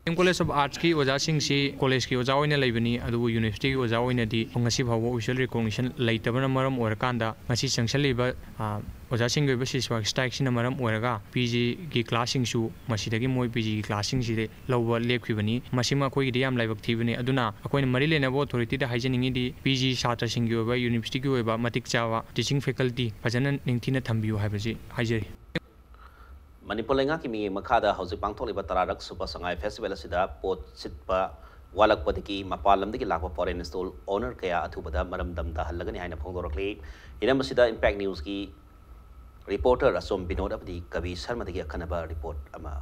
ꯑꯦꯝ ꯀꯣꯂꯦꯖ ꯑꯣꯐ ꯑꯥꯔꯠꯁꯀꯤ ꯑꯣꯖꯥꯁꯤꯡꯁꯤ ꯀꯣꯂꯦꯖꯀꯤ ꯑꯣꯖꯥ ꯑꯣꯏꯅ ꯂꯩꯕꯅꯤ, ꯑꯗꯨꯕꯨ ꯌꯨꯅꯤꯚꯔꯁꯤꯇꯤꯒꯤ ꯑꯣꯖꯥ ꯑꯣꯏꯅꯗꯤ ꯉꯁꯤ ꯐꯥꯎꯕ ꯑꯣꯐꯤꯁꯤꯌꯦꯜ ꯔꯤꯀꯣꯒꯅꯤꯁꯟ ꯂꯩꯇꯕꯅ ꯃꯔꯝ ꯑꯣꯏꯔꯀꯥꯟꯗ, ꯉꯁꯤ ꯆꯪꯁꯤꯜꯂꯤꯕ, ꯑ, ꯑꯣꯖꯥꯁꯤꯡꯒꯤ ꯑꯣꯏꯕ ꯁꯤꯁꯋꯥꯛ ꯁ꯭ꯇ꯭ꯔꯥꯏꯛꯁꯤꯅ ꯃꯔꯝ ꯑꯣꯏꯔꯒ ꯄꯤ ꯖꯤꯒꯤ ꯀ꯭ꯂꯥꯁꯁꯤꯡꯁꯨ ꯃꯁꯤꯗꯒꯤ ꯃꯣꯏ ꯄꯤ ꯖꯤꯒꯤ ꯀ꯭ꯂꯥꯁꯁꯤꯡꯁꯤꯗ ꯂꯧꯕ ꯂꯦꯞꯈꯤꯕꯅꯤ꯫ ꯃꯁꯤꯃ ꯑꯩꯈꯣꯏꯒꯤꯗꯤ ꯌꯥꯝ ꯂꯥꯏꯕꯛ ꯊꯤꯕꯅꯤ꯫ ꯑꯗꯨꯅ ꯑꯩꯈꯣꯏꯅ ꯃꯔꯤ ꯂꯩꯅꯕ ꯑꯣꯊꯣꯔꯤꯇꯤꯗ ꯍꯥꯏꯖꯅꯤꯡꯉꯤꯗꯤ, ꯄꯤ ꯖꯤ ꯁꯥꯇ꯭ꯔꯁꯤꯡꯒꯤ ꯑꯣꯏꯕ, ꯌꯨꯅꯤꯚꯔꯁꯤꯇꯤꯒꯤ ꯑꯣꯏꯕ ꯃꯇꯤꯛ ꯆꯥꯕ ꯇꯤꯆꯤꯡ ꯐꯦꯀꯜꯇꯤ ꯐꯖꯅ ꯅꯤꯡꯊꯤꯅ ꯊꯝꯕꯤꯌꯨ ꯍꯥꯏꯕꯁꯤ ꯍꯥꯏꯖꯔꯤ꯫ ꯃꯅꯤꯄꯨꯔ ꯂꯩꯉꯥꯛꯀꯤ ꯃꯤꯠꯌꯦꯡ ꯃꯈꯥꯗ ꯍꯧꯖꯤꯛ ꯄꯥꯡꯊꯣꯛꯂꯤꯕ ꯇꯔꯥꯔꯛ ꯁꯨꯕ ꯁꯉꯥꯏ ꯐꯦꯁꯇꯤꯚꯦꯜ ꯑꯁꯤꯗ ꯄꯣꯠ ꯁꯤꯠꯄ ꯋꯥꯠꯂꯛꯄꯗꯒꯤ ꯃꯄꯥꯟ ꯂꯝꯗꯒꯤ ꯂꯥꯛꯄ ꯐꯣꯔꯦꯟ ꯁ꯭ꯇꯣꯜ ꯑꯣꯅꯔ ꯀꯌꯥ ꯑꯊꯨꯕꯗ ꯃꯔꯝꯗꯝꯗ ꯍꯜꯂꯒꯅꯤ ꯍꯥꯏꯅ ꯐꯣꯡꯗꯣꯔꯛꯂꯤ꯫ ꯍꯤꯔꯝ ꯑꯁꯤꯗ ꯏꯝꯄꯦꯛ ꯅ꯭ꯌꯨꯁꯀꯤ ꯔꯤꯄꯣꯔꯇꯔ ꯑꯆꯣꯝ ꯕꯤꯅꯣꯗ ꯑꯃꯗꯤ ꯀꯕꯤ ꯁꯔꯃꯗꯒꯤ ꯑꯈꯟꯅꯕ ꯔꯤꯄꯣꯔꯠ ꯑꯃ꯫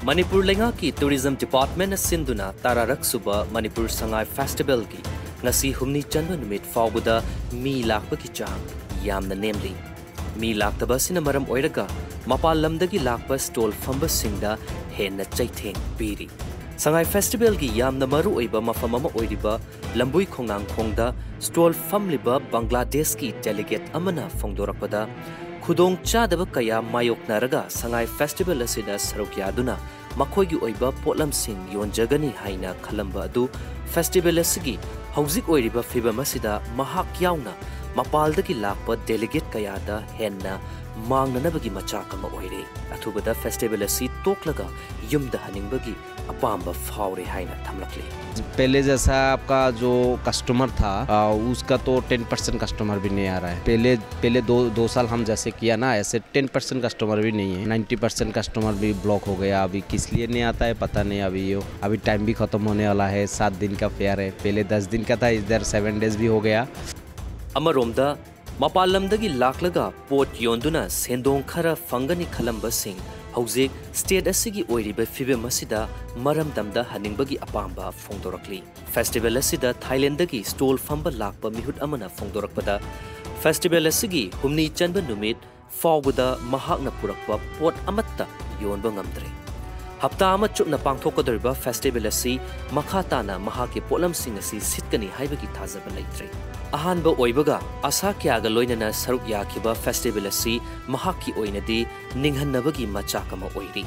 ꯃꯅꯤꯄꯨꯔ ꯂꯩꯉꯥꯛꯀꯤ ꯇꯨꯔꯤꯖꯝ ꯗꯤꯄꯥꯔꯠꯃꯦꯟꯅ ꯁꯤꯟꯗꯨꯅ ꯇꯔꯥꯔꯛ ꯁꯨꯕ ꯃꯅꯤꯄꯨꯔ ꯁꯉꯥꯏ ꯐꯦꯁꯇꯤꯚꯦꯜꯒꯤ ꯉꯁꯤ ꯍꯨꯝꯅꯤ ꯆꯟꯕ ꯅꯨꯃꯤꯠ ꯐꯥꯎꯕꯗ ꯃꯤ ꯂꯥꯛꯄꯒꯤ ꯆꯥꯡ ꯌꯥꯝꯅ ꯅꯦꯝꯂꯤ꯫ ꯃꯤ ꯂꯥꯛꯇꯕ ꯑꯁꯤꯅ ꯃꯔꯝ ꯑꯣꯏꯔꯒ ꯃꯄꯥꯟ ꯂꯝꯗꯒꯤ ꯂꯥꯛꯄ ꯁ꯭ꯇꯣꯜ ꯐꯝꯕꯁꯤꯡꯗ ꯍꯦꯟꯅ ꯆꯩꯊꯦꯡ ꯄꯤꯔꯤ꯫ ꯁꯉꯥꯏ ꯐꯦꯁꯇꯤꯚꯦꯜꯒꯤ ꯌꯥꯝꯅ ꯃꯔꯨ ꯑꯣꯏꯕ ꯃꯐꯝ ꯑꯃ ꯑꯣꯏꯔꯤꯕ ꯂꯝꯕꯨꯏ ꯈꯣꯡꯅꯥꯡꯈꯣꯡꯗ ꯁ꯭ꯇꯣꯜ ꯐꯝꯂꯤꯕ ꯕꯪꯒ꯭ꯂꯥꯗꯦꯁꯀꯤ ꯗꯦꯂꯤꯒꯦꯠ ꯑꯃꯅ ꯐꯣꯡꯗꯣꯔꯛꯄꯗ, ꯈꯨꯗꯣꯡ ꯆꯥꯗꯕ ꯀꯌꯥ ꯃꯥꯌꯣꯛꯅꯔꯒ ꯁꯉꯥꯏ ꯐꯦꯁꯇꯤꯚꯦꯜ ꯑꯁꯤꯗ ꯁꯔꯨꯛ ꯌꯥꯗꯨꯅ ꯃꯈꯣꯏꯒꯤ ꯑꯣꯏꯕ ꯄꯣꯠꯂꯝꯁꯤꯡ ꯌꯣꯟꯖꯒꯅꯤ ꯍꯥꯏꯅ ꯈꯜꯂꯝꯕ ꯑꯗꯨ ꯐꯦꯁꯇꯤꯚꯦꯜ ꯑꯁꯤꯒꯤ ꯍꯧꯖꯤꯛ ꯑꯣꯏꯔꯤꯕ ꯐꯤꯚꯝ ꯑꯁꯤꯗ ꯃꯍꯥꯛ ꯌꯥꯎꯅ ꯃꯄꯥꯜꯗꯒꯤ ꯂꯥꯛꯄ ꯗꯦꯂꯤꯒꯦꯠ ꯀꯌꯥꯗ ꯍꯦꯟꯅ ꯃꯥꯡꯅꯅꯕꯒꯤ ꯃꯆꯥꯛ ꯑꯃ ꯑꯣꯏꯔꯦ꯫ ꯑꯊꯨꯕꯗ ꯐꯦꯁꯇꯤꯚꯦꯜ ꯑꯁꯤ ꯇꯣꯛꯂꯒ ꯌꯨꯝꯗ ꯍꯟꯅꯤꯡꯕꯒꯤ ꯑꯄꯥꯝꯕ ꯐꯥꯎꯔꯦ ꯍꯥꯏꯅ ꯊꯝꯂꯛꯂꯤ꯫ पहले जैसा आपका जो कस्टमर था, आ, उसका तो टेन परसेंट कस्टमर भी नहीं आ रहा है। पहले पहले दो दो साल हम जैसे किया ना, ऐसे टेन परसेंट कस्टमर भी नहीं है। नाइन्टी परसेंट कस्टमर भी ब्लॉक हो गया। अभी किस लिए नहीं आता है पता नहीं। अभी यो अभी टाइम भी ख़त्म होने वाला है। सात दिन का फेयर है, पहले दस दिन का था, इधर सेवन डेज भी हो गया। ꯑꯃꯔꯣꯝꯗ, ꯃꯄꯥꯟ ꯂꯝꯗꯒꯤ ꯂꯥꯛꯂꯒ ꯄꯣꯠ ꯌꯣꯟꯗꯨꯅ ꯁꯦꯟꯗꯣꯡ ꯈꯔ ꯐꯪꯒꯅꯤ ꯈꯜꯂꯝꯕꯁꯤꯡ ꯍꯧꯖꯤꯛ ꯁ꯭ꯇꯦꯠ ꯑꯁꯤꯒꯤ ꯑꯣꯏꯔꯤꯕ ꯐꯤꯕꯝ ꯑꯁꯤꯗ ꯃꯔꯝꯗꯝꯗ ꯍꯟꯅꯤꯡꯕꯒꯤ ꯑꯄꯥꯝꯕ ꯐꯣꯡꯗꯣꯔꯛꯂꯤ꯫ ꯐꯦꯁꯇꯤꯚꯦꯜ ꯑꯁꯤꯗ ꯊꯥꯏꯂꯦꯟꯗꯒꯤ ꯁ꯭ꯇꯣꯜ ꯐꯝꯕ ꯂꯥꯛꯄ ꯃꯤꯍꯨꯠ ꯑꯃꯅ ꯐꯣꯡꯗꯣꯔꯛꯄꯗ, ꯐꯦꯁꯇꯤꯚꯦꯜ ꯑꯁꯤꯒꯤ ꯍꯨꯝꯅꯤ ꯆꯟꯕ ꯅꯨꯃꯤꯠ ꯐꯥꯎꯕꯗ ꯃꯍꯥꯛꯅ ꯄꯨꯔꯛꯄ ꯄꯣꯠ ꯑꯃꯠꯇ ꯌꯣꯟꯕ ꯉꯝꯗ꯭ꯔꯦ꯫ ꯍꯞꯇꯥ ꯑꯃ ꯆꯨꯞꯅ ꯄꯥꯡꯊꯣꯛꯀꯗꯧꯔꯤꯕ ꯐꯦꯁꯇꯤꯚꯦꯜ ꯑꯁꯤ ꯃꯈꯥ ꯇꯥꯅ ꯃꯍꯥꯛꯀꯤ ꯄꯣꯠꯂꯝꯁꯤꯡ ꯑꯁꯤ ꯁꯤꯠꯀꯅꯤ ꯍꯥꯏꯕꯒꯤ ꯊꯥꯖꯕ ꯂꯩꯇ꯭ꯔꯦ꯫ ꯑꯍꯥꯟꯕ ꯑꯣꯏꯕꯒ ꯑꯁꯥ ꯀꯌꯥꯒ ꯂꯣꯏꯅꯅ ꯁꯔꯨꯛ ꯌꯥꯈꯤꯕ ꯐꯦꯁꯇꯤꯚꯦꯜ ꯑꯁꯤ ꯃꯍꯥꯛꯀꯤ ꯑꯣꯏꯅꯗꯤ ꯅꯤꯡꯍꯟꯅꯕꯒꯤ ꯃꯆꯥꯛ ꯑꯃ ꯑꯣꯏꯔꯤ꯫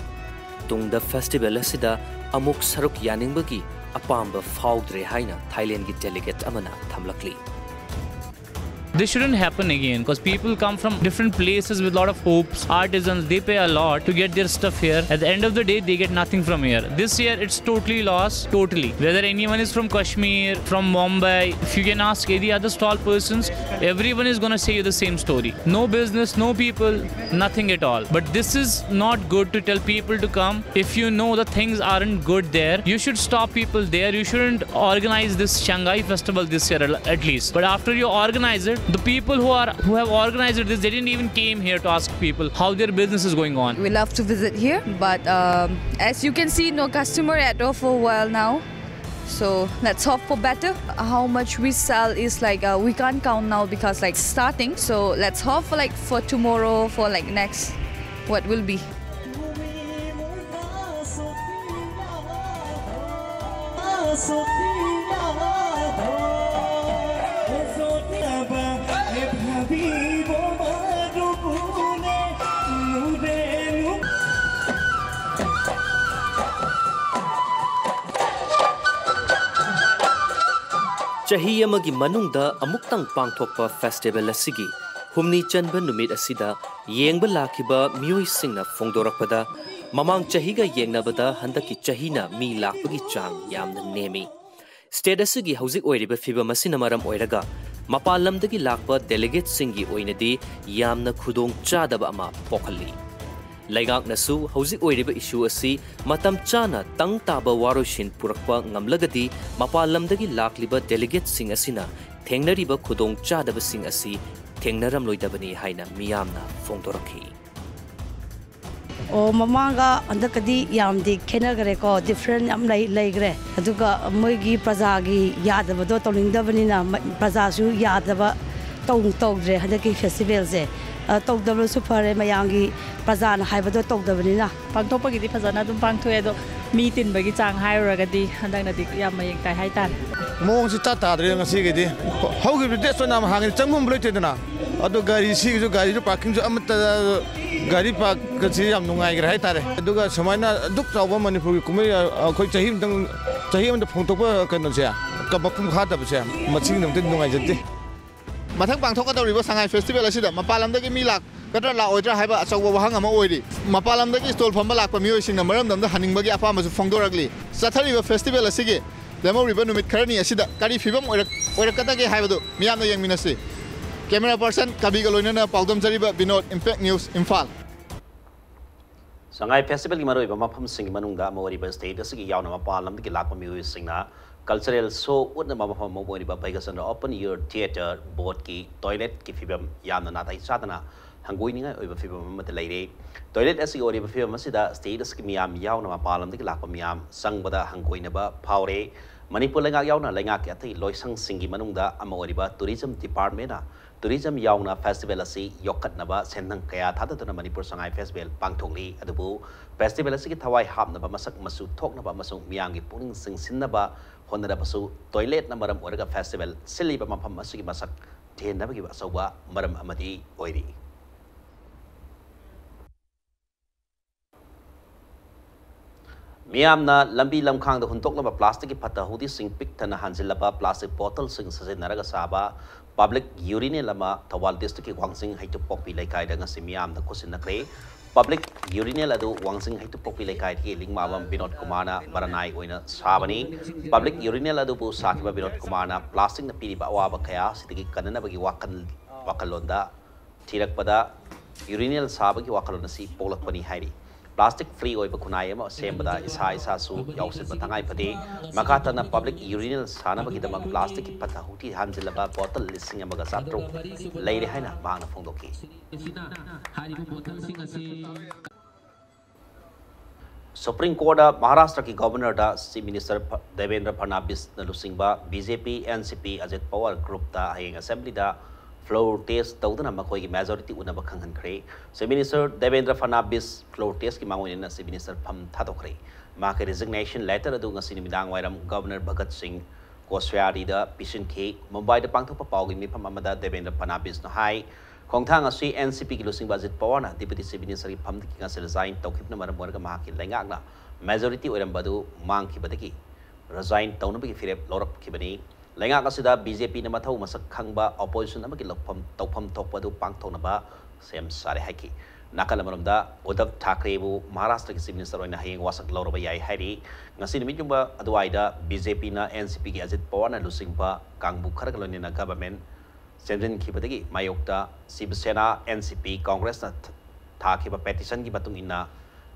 ꯇꯨꯡꯗ ꯐꯦꯁꯇꯤꯚꯦꯜ ꯑꯁꯤꯗ ꯑꯃꯨꯛ ꯁꯔꯨꯛ ꯌꯥꯅꯤꯡꯕꯒꯤ ꯑꯄꯥꯝꯕ ꯐꯥꯎꯗ꯭ꯔꯦ ꯍꯥꯏꯅ ꯊꯥꯏꯂꯦꯟꯒꯤ ꯗꯦꯂꯤꯒꯦꯠ ꯑꯃꯅ ꯊꯝꯂꯛꯂꯤ꯫ This shouldn't happen again because people come from different places with a lot of hopes, artisans, they pay a lot to get their stuff here. At the end of the day, they get nothing from here. This year, it's totally lost, totally. Whether anyone is from Kashmir, from Mumbai, if you can ask any other stall persons, everyone is going to say you the same story. No business, no people, nothing at all. But this is not good to tell people to come if you know the things aren't good there. You should stop people there. You shouldn't organize this Shanghai festival this year at least. But after you organize it, the people who are who have organized this, they didn't even came here to ask people how their business is going on. We love to visit here, but um, as you can see, no customer at all for a while now. So let's hope for better. How much we sell is like uh, we can't count now because like starting. So let's hope for like for tomorrow, for like next, what will be. ꯆꯍꯤ ꯑꯃꯒꯤ ꯃꯅꯨꯡꯗ ꯑꯃꯨꯛꯇꯪ ꯄꯥꯡꯊꯣꯛꯄ festival ꯑꯁꯤꯒꯤ ꯍꯨꯝꯅꯤ ꯆꯟꯕ ꯅꯨꯃꯤꯠ ꯑꯁꯤꯗ ꯌꯦꯡꯕ ꯂꯥꯛꯈꯤꯕ ꯃꯤꯑꯣꯏꯁꯤꯡꯅ ꯐꯣꯡꯗꯣꯔꯛꯄꯗ, ꯃꯃꯥꯡ ꯆꯍꯤꯒ ꯌꯦꯡꯅꯕꯗ ꯍꯟꯗꯛꯀꯤ ꯆꯍꯤꯅ ꯃꯤ ꯂꯥꯛꯄꯒꯤ ꯆꯥꯡ ꯌꯥꯝꯅ ꯅꯦꯝꯃꯤ꯫ ꯁ꯭ꯇꯦꯠ ꯑꯁꯤꯒꯤ ꯍꯧꯖꯤꯛ ꯑꯣꯏꯔꯤꯕ ꯐꯤꯚꯝ ꯑꯁꯤꯅ ꯃꯔꯝ ꯑꯣꯏꯔꯒ ꯃꯄꯥꯟ ꯂꯝꯗꯒꯤ ꯂꯥꯛꯄ ꯗꯦꯂꯤꯒꯦꯠꯁꯤꯡꯒꯤ ꯑꯣꯏꯅꯗꯤ ꯌꯥꯝꯅ ꯈꯨꯗꯣꯡ ꯆꯥꯗꯕ ꯑꯃ ꯄꯣꯛꯍꯜꯂꯤ꯫ ꯂꯩꯉꯥꯛꯅꯁꯨ ꯍꯧꯖꯤꯛ ꯑꯣꯏꯔꯤꯕ ꯏꯁꯨ ꯑꯁꯤ ꯃꯇꯝ ꯆꯥꯅ ꯇꯪ ꯇꯥꯕ ꯋꯥꯔꯣꯏꯁꯤꯟ ꯄꯨꯔꯛꯄ ꯉꯝꯂꯒꯗꯤ ꯃꯄꯥꯟ ꯂꯝꯗꯒꯤ ꯂꯥꯛꯂꯤꯕ ꯗꯦꯂꯤꯒꯦꯠꯁꯤꯡ ꯑꯁꯤꯅ ꯊꯦꯡꯅꯔꯤꯕ ꯈꯨꯗꯣꯡ ꯆꯥꯗꯕꯁꯤꯡ ꯑꯁꯤ ꯊꯦꯡꯅꯔꯝꯂꯣꯏꯗꯕꯅꯤ ꯍꯥꯏꯅ ꯃꯤꯌꯥꯝꯅ ꯐꯣꯡꯗꯣꯔꯛꯈꯤ꯫ ꯑꯣ, ꯃꯃꯥꯡꯒ ꯍꯟꯗꯛꯀꯗꯤ ꯌꯥꯝꯗꯤ ꯈꯦꯠꯅꯈ꯭ꯔꯦꯀꯣ, ꯗꯤꯐ꯭ꯔꯦꯟ ꯌꯥꯝ ꯂꯩ ꯂꯩꯈ꯭ꯔꯦ꯫ ꯑꯗꯨꯒ ꯃꯣꯏꯒꯤ ꯄ꯭ꯔꯖꯥꯒꯤ ꯌꯥꯗꯕꯗꯣ ꯇꯧꯅꯤꯡꯗꯕꯅꯤꯅ ꯃ- ꯄ꯭ꯔꯖꯥꯁꯨ ꯌꯥꯗꯕ ꯇꯧ ꯇꯧꯗ꯭ꯔꯦ ꯍꯟꯗꯛꯀꯤ ꯐꯦꯁꯇꯤꯚꯦꯜꯁꯦ꯫ ꯑ, ꯇꯧꯗꯕꯁꯨ ꯐꯔꯦ, ꯃꯌꯥꯝꯒꯤ ꯄ꯭ꯔꯖꯥꯅ ꯍꯥꯏꯕꯗꯣ ꯇꯧꯗꯕꯅꯤꯅ꯫ ꯄꯥꯡꯊꯣꯛꯄꯒꯤꯗꯤ ꯐꯖꯅ ꯑꯗꯨꯝ ꯄꯥꯡꯊꯣꯛꯑꯦ, ꯑꯗꯣ ꯃꯤ ꯇꯤꯟꯕꯒꯤ ꯆꯥꯡ ꯍꯥꯏꯔꯨꯔꯒꯗꯤ ꯍꯟꯗꯛꯅꯗꯤ ꯌꯥꯝ ꯃꯌꯦꯡ ꯇꯥꯏ ꯍꯥꯏꯇꯥꯔꯦ꯫ ꯃꯑꯣꯡꯁꯤ ꯏꯇꯥ ꯇꯥꯗ꯭ꯔꯦ ꯉꯁꯤꯒꯤꯗꯤ꯫ ꯍꯧꯈꯤꯕ ꯗꯦꯠꯁ ꯑꯣꯏꯅ ꯌꯥꯝ ꯍꯥꯡꯉꯤ, ꯆꯪꯐꯝ ꯂꯩꯇꯦꯗꯅ꯫ ꯑꯗꯣ ꯒꯥꯔꯤ ꯁꯤꯒꯤꯁꯨ, ꯒꯥꯔꯤꯁꯨ ꯄꯥꯔꯀꯤꯡꯁꯨ ꯑꯃꯠꯇ, ꯒꯥꯔꯤ ꯄꯥꯔꯛꯀꯁꯤ ꯌꯥꯝ ꯅꯨꯡꯉꯥꯏꯈ꯭ꯔꯦ ꯍꯥꯏꯇꯥꯔꯦ꯫ ꯑꯗꯨꯒ ꯁꯨꯃꯥꯏꯅ ꯑꯗꯨꯛ ꯆꯥꯎꯕ ꯃꯅꯤꯄꯨꯔꯒꯤ ꯀꯨꯝꯍꯩ, ꯑꯩꯈꯣꯏ ꯆꯍꯤ ꯑꯃꯗꯪ, ꯆꯍꯤ ꯑꯃꯗ ꯐꯣꯡꯗꯣꯛꯄ ꯀꯩꯅꯣꯁꯦ, ꯃꯄꯨꯡ ꯐꯥꯗꯕꯁꯦ, ꯃꯁꯤꯒꯤꯗꯃꯛꯇ ꯅꯨꯡꯉꯥꯏꯖꯗꯦ꯫ ꯃꯊꯪ ꯄꯥꯡꯊꯣꯛꯀꯗꯧꯔꯤꯕ ꯁꯉꯥꯏ ꯐꯦꯁꯇꯤꯚꯦꯜ ꯑꯁꯤꯗ ꯃꯄꯥꯟ ꯂꯝꯗꯒꯤ ꯃꯤ ꯂꯥꯛꯀꯗ꯭ꯔꯥ ꯂꯥꯛꯑꯣꯏꯗ꯭ꯔꯥ ꯍꯥꯏꯕ ꯑꯆꯧꯕ ꯋꯥꯍꯪ ꯑꯃ ꯑꯣꯏꯔꯤ꯫ ꯃꯄꯥꯟ ꯂꯝꯗꯒꯤ ꯁ꯭ꯇꯣꯜ ꯐꯝꯕ ꯂꯥꯛꯄ ꯃꯤꯑꯣꯏꯁꯤꯡꯅ ꯃꯔꯝꯗꯝꯗ ꯍꯟꯅꯤꯡꯕꯒꯤ ꯑꯄꯥꯝꯕꯁꯨ ꯐꯣꯡꯗꯣꯔꯛꯂꯤ꯫ ꯆꯠꯊꯔꯤꯕ ꯐꯦꯁꯇꯤꯚꯦꯜ ꯑꯁꯤꯒꯤ ꯂꯦꯝꯍꯧꯔꯤꯕ ꯅꯨꯃꯤꯠ ꯈꯔꯅꯤ ꯑꯁꯤꯗ ꯀꯔꯤ ꯐꯤꯕꯝ ꯑꯣꯏꯔꯛ-, ꯑꯣꯏꯔꯛꯀꯗꯒꯦ ꯍꯥꯏꯕꯗꯨ ꯃꯤꯌꯥꯝꯅ ꯌꯦꯡꯃꯤꯟꯅꯁꯤ꯫ ꯀꯦꯃꯦꯔꯥ ꯄꯔꯁꯟ ꯀꯕꯤꯒ ꯂꯣꯏꯅꯅ ꯄꯥꯎꯗꯝꯖꯔꯤꯕ ꯕꯤꯅꯣꯗ, ꯏꯝꯄꯦꯛ ꯅ꯭ꯌꯨꯁ, ꯏꯝꯐꯥꯜ꯫ ꯁꯉꯥꯏ ꯐꯦꯁꯇꯤꯚꯦꯜꯒꯤ ꯃꯔꯨꯑꯣꯏꯕ ꯃꯐꯝꯁꯤꯡꯒꯤ ꯃꯅꯨꯡꯗ ꯑꯃ ꯑꯣꯏꯔꯤꯕ ꯁ꯭ꯇꯦꯠ ꯑꯁꯤꯒꯤ ꯌꯥꯎꯅ ꯃꯄꯥꯟ ꯂꯝꯗꯒꯤ ꯂꯥꯛꯄ ꯃꯤꯑꯣꯏꯁꯤꯡꯅ ꯀꯜꯆꯔꯦꯜ ꯁꯣ ꯎꯠꯅꯕ ꯃꯐꯝ ꯑꯃ ꯑꯣꯏꯔꯤꯕ ꯚꯩꯒ꯭ꯌꯆꯟꯗ꯭ꯔ ꯑꯣꯄꯟ ꯏꯌꯔ ꯊꯤꯌꯦꯇꯔ ꯕꯣꯠꯀꯤ ꯇꯣꯏꯂꯦꯠꯀꯤ ꯐꯤꯕꯝ ꯌꯥꯝꯅ ꯅꯥꯇꯩ ꯆꯥꯗꯅ ꯍꯪꯒꯣꯏꯅꯤꯡꯉꯥꯏ ꯑꯣꯏꯕ ꯐꯤꯕꯝ ꯑꯃꯗ ꯂꯩꯔꯦ꯫ ꯇꯣꯏꯂꯦꯠ ꯑꯁꯤꯒꯤ ꯑꯣꯏꯔꯤꯕ ꯐꯤꯕꯝ ꯑꯁꯤꯗ ꯁ꯭ꯇꯦꯠ ꯑꯁꯤꯒꯤ ꯃꯤꯌꯥꯝ ꯌꯥꯎꯅ ꯃꯄꯥꯟ ꯂꯝꯗꯒꯤ ꯂꯥꯛꯄ ꯃꯤꯌꯥꯝ ꯆꯪꯕꯗ ꯍꯪꯒꯣꯏꯅꯕ ꯐꯥꯎꯔꯦ꯫ ꯃꯅꯤꯄꯨꯔ ꯂꯩꯉꯥꯛ ꯌꯥꯎꯅ ꯂꯩꯉꯥꯛꯀꯤ ꯑꯇꯩ ꯂꯣꯏꯁꯪꯁꯤꯡꯒꯤ ꯃꯅꯨꯡꯗ ꯑꯃ ꯑꯣꯏꯔꯤꯕ ꯇꯨꯔꯤꯖꯝ ꯗꯤꯄꯥꯔꯠꯃꯦꯟꯅ ꯇꯨꯔꯤꯖꯝ ꯌꯥꯎꯅ ꯐꯦꯁꯇꯤꯚꯦꯜ ꯑꯁꯤ ꯌꯣꯛꯈꯠꯅꯕ ꯁꯦꯟꯊꯪ ꯀꯌꯥ ꯊꯥꯗꯗꯨꯅ ꯃꯅꯤꯄꯨꯔ ꯁꯉꯥꯏ ꯐꯦꯁꯇꯤꯚꯦꯜ ꯄꯥꯡꯊꯣꯛꯂꯤ꯫ ꯑꯗꯨꯕꯨ ꯐꯦꯁꯇꯤꯚꯦꯜ ꯑꯁꯤꯒꯤ ꯊꯋꯥꯏ ꯍꯥꯞꯅꯕ, ꯃꯁꯛ ꯃꯆꯨ ꯊꯣꯛꯅꯕ ꯑꯃꯁꯨꯡ ꯃꯤꯌꯥꯝꯒꯤ ꯄꯨꯛꯅꯤꯡ ꯆꯤꯡꯁꯤꯟꯅꯕ ꯍꯣꯠꯅꯔꯕꯁꯨ ꯇꯣꯏꯂꯦꯠꯅ ꯃꯔꯝ ꯑꯣꯏꯔꯒ ꯐꯦꯁꯇꯤꯚꯦꯜ ꯁꯤꯜꯂꯤꯕ ꯃꯐꯝ ꯑꯁꯤꯒꯤ ꯃꯁꯛ ꯊꯤꯍꯟꯅꯕꯒꯤ ꯑꯆꯧꯕ ꯃꯔꯝ ꯑꯃꯗꯤ ꯑꯣꯏꯔꯤ꯫ ꯃꯤꯌꯥꯝꯅ ꯂꯝꯕꯤ ꯂꯝꯈꯥꯡꯗ ꯍꯨꯟꯗꯣꯛꯂꯝꯕ ꯄ꯭ꯂꯥꯁꯇꯤꯛꯀꯤ ꯐꯠꯇ ꯍꯥꯎꯗꯤꯁꯤꯡ ꯄꯤꯛ ꯊꯟꯅ ꯍꯥꯟꯖꯤꯜꯂꯕ ꯄ꯭ꯂꯥꯁꯇꯤꯛ ꯕꯣꯇꯜꯁꯤꯡ ꯁꯤꯖꯤꯟꯅꯔꯒ ꯁꯥꯕ ꯄꯕ꯭ꯂꯤꯛ ꯌꯨꯔꯤꯅꯦꯜ ꯑꯃ ꯊꯧꯕꯥꯜ ꯗꯤꯁꯇ꯭ꯔꯤꯛꯀꯤ ꯋꯥꯡꯖꯤꯡ ꯍꯩꯇꯨꯞꯄꯣꯛꯄꯤ ꯂꯩꯀꯥꯏꯗ ꯉꯁꯤ ꯃꯤꯌꯥꯝꯅ ꯈꯨꯠꯁꯤꯟꯅꯈ꯭ꯔꯦ꯫ ꯄꯕ꯭ꯂꯤꯛ ꯌꯨꯔꯤꯅꯦꯜ ꯑꯗꯨ ꯋꯥꯡꯖꯤꯡ ꯍꯩꯇꯨꯞꯄꯣꯛꯄꯤ ꯂꯩꯀꯥꯏꯗꯒꯤ ꯂꯤꯡꯃꯥꯕꯝ ꯕꯤꯅꯣꯗ ꯀꯨꯃꯥꯔꯅ ꯃꯔꯥꯅꯥꯏ ꯑꯣꯏꯅ ꯁꯥꯕꯅꯤ꯫ ꯄꯕ꯭ꯂꯤꯛ ꯌꯨꯔꯤꯅꯦꯜ ꯑꯗꯨꯕꯨ ꯁꯥꯈꯤꯕ ꯕꯤꯅꯣꯗ ꯀꯨꯃꯥꯔꯅ ꯄ꯭ꯂꯥꯁꯇꯤꯛꯅ ꯄꯤꯔꯤꯕ ꯑꯋꯥꯕ ꯀꯌꯥ ꯑꯁꯤꯗꯒꯤ ꯀꯟꯅꯅꯕꯒꯤ ꯋꯥꯈꯜ, ꯋꯥꯈꯜꯂꯣꯟꯗ ꯊꯤꯔꯛꯄꯗ ꯌꯨꯔꯤꯅꯦꯜ ꯁꯥꯕꯒꯤ ꯋꯥꯈꯜꯂꯣꯟ ꯑꯁꯤ ꯄꯣꯛꯂꯛꯄꯅꯤ ꯍꯥꯏꯔꯤ꯫ ꯄ꯭ꯂꯥꯁꯇꯤꯛ ꯐ꯭ꯔꯤ ꯑꯣꯏꯕ ꯈꯨꯟꯅꯥꯏ ꯑꯃ ꯁꯦꯝꯕꯗ ꯏꯁꯥ ꯏꯁꯥꯁꯨ ꯌꯥꯎꯁꯤꯟꯕ ꯇꯉꯥꯏ ꯐꯗꯦ꯫ ꯃꯈꯥ ꯇꯥꯅ ꯄꯕ꯭ꯂꯤꯛ ꯌꯨꯔꯤꯅꯦꯜ ꯁꯥꯅꯕꯒꯤꯗꯃꯛ ꯄ꯭ꯂꯥꯁꯇꯤꯛꯀꯤ ꯐꯠꯇ ꯍꯥꯎꯗꯤ ꯍꯥꯟꯖꯤꯜꯂꯕ ꯕꯣꯇꯜ ꯂꯤꯁꯤꯡ ꯑꯃꯒ ꯆꯥꯇ꯭ꯔꯨꯛ ꯂꯩꯔꯦ ꯍꯥꯏꯅ ꯃꯍꯥꯛꯅ ꯐꯣꯡꯗꯣꯛꯈꯤ꯫ ꯁꯨꯄ꯭ꯔꯤꯝ ꯀꯣꯔꯠꯇ ꯃꯍꯥꯔꯥꯁꯇ꯭ꯔꯒꯤ ꯒꯣꯚꯔꯅꯔꯗ ꯆꯤꯐ ꯃꯤꯅꯤꯁꯇꯔ ꯐ-, ꯗꯦꯕꯦꯟꯗ꯭ꯔ ꯐꯔꯅꯥꯟꯗꯤꯁꯅ ꯂꯨꯆꯤꯡꯕ B J P N C ꯄꯤ ꯑꯖꯤꯠ ꯄꯋꯥꯔ ꯒ꯭ꯔꯨꯞꯇ ꯍꯌꯦꯡ ꯑꯦꯁꯦꯝꯕ꯭ꯂꯤꯗ floor test ꯇꯧꯗꯨꯅ ꯃꯈꯣꯏꯒꯤ majority ꯎꯅꯕ ꯈꯪꯍꯟꯈ꯭ꯔꯦ꯫ Chief Minister ꯗꯦꯕꯦꯟꯗ꯭ꯔ ꯐꯅꯥꯕꯤꯁ floor testꯀꯤ ꯃꯥꯡꯑꯣꯏꯅꯅ Chief Minister ꯐꯝ ꯊꯥꯗꯣꯛꯈ꯭ꯔꯦ꯫ ꯃꯍꯥꯛꯀꯤ resignation letter ꯑꯗꯨ ꯉꯁꯤ ꯅꯨꯃꯤꯗꯥꯡ ꯋꯥꯏꯔꯝ Governor ꯚꯒꯠ ꯁꯤꯡ ꯀꯣꯁ꯭ꯌꯥꯔꯤꯗ ꯄꯤꯁꯤꯟꯈꯤ꯫ ꯃꯨꯝꯕꯥꯏꯗ ꯄꯥꯡꯊꯣꯛꯄ ꯄꯥꯎꯒꯤ ꯃꯤꯐꯝ ꯑꯃꯗ ꯗꯦꯕꯦꯟꯗ꯭ꯔ ꯐꯅꯥꯕꯤꯁꯅ ꯍꯥꯏ, ꯈꯣꯡꯊꯥꯡ ꯑꯁꯤ NCPꯒꯤ ꯂꯨꯆꯤꯡꯕ ꯑꯖꯤꯠ ꯄꯋꯥꯔꯅ Deputy Chief Ministerꯒꯤ ꯐꯝꯗꯒꯤ ꯉꯁꯤ resign ꯇꯧꯈꯤꯕꯅ ꯃꯔꯝ ꯑꯣꯏꯔꯒ ꯃꯍꯥꯛꯀꯤ ꯂꯩꯉꯥꯛꯅ majority ꯑꯣꯏꯔꯝꯕ ꯑꯗꯨ ꯃꯥꯡꯈꯤꯕꯗꯒꯤ resign ꯇꯧꯅꯕꯒꯤ ꯐꯤꯔꯦꯞ ꯂꯧꯔꯛꯈꯤꯕꯅꯤ꯫ ꯂꯩꯉꯥꯛ ꯑꯁꯤꯗ BJPꯅ ꯃꯊꯧ ꯃꯁꯛ ꯈꯪꯕ opposition ꯑꯃꯒꯤ ꯂꯧꯐꯝ, ꯇꯧꯐꯝ ꯊꯣꯛꯄ ꯑꯗꯨ ꯄꯥꯡꯊꯣꯛꯅꯕ ꯁꯦꯝ ꯁꯥꯔꯦ ꯍꯥꯏꯈꯤ꯫ ꯅꯥꯀꯜ ꯑꯃꯔꯣꯝꯗ ꯎꯗꯙꯕ ꯊꯥꯀ꯭ꯔꯦꯕꯨ ꯃꯍꯥꯔꯥꯁꯇ꯭ꯔꯒꯤ Chief Minister ꯑꯣꯏꯅ ꯍꯌꯦꯡ ꯋꯥꯁꯛ ꯂꯧꯔꯕ ꯌꯥꯏ ꯍꯥꯏꯔꯤ꯫ ꯉꯁꯤ ꯅꯨꯃꯤꯠ ꯌꯨꯡꯕ ꯑꯗꯨꯋꯥꯏꯗ BJPꯅ NCPꯒꯤ ꯑꯖꯤꯠ ꯄꯋꯥꯔꯅ ꯂꯨꯆꯤꯡꯕ ꯀꯥꯡꯕꯨ ꯈꯔꯒ ꯂꯣꯏꯅꯅ government ꯁꯦꯝꯖꯤꯟꯈꯤꯕꯗꯒꯤ ꯃꯥꯌꯣꯛꯇ ꯁꯤꯕ ꯁꯦꯅꯥ, NCP, ꯀꯣꯡꯒ꯭ꯔꯦꯁꯅ ꯊ-, ꯊꯥꯈꯤꯕ petitionꯒꯤ ꯃꯇꯨꯡ ꯏꯟꯅ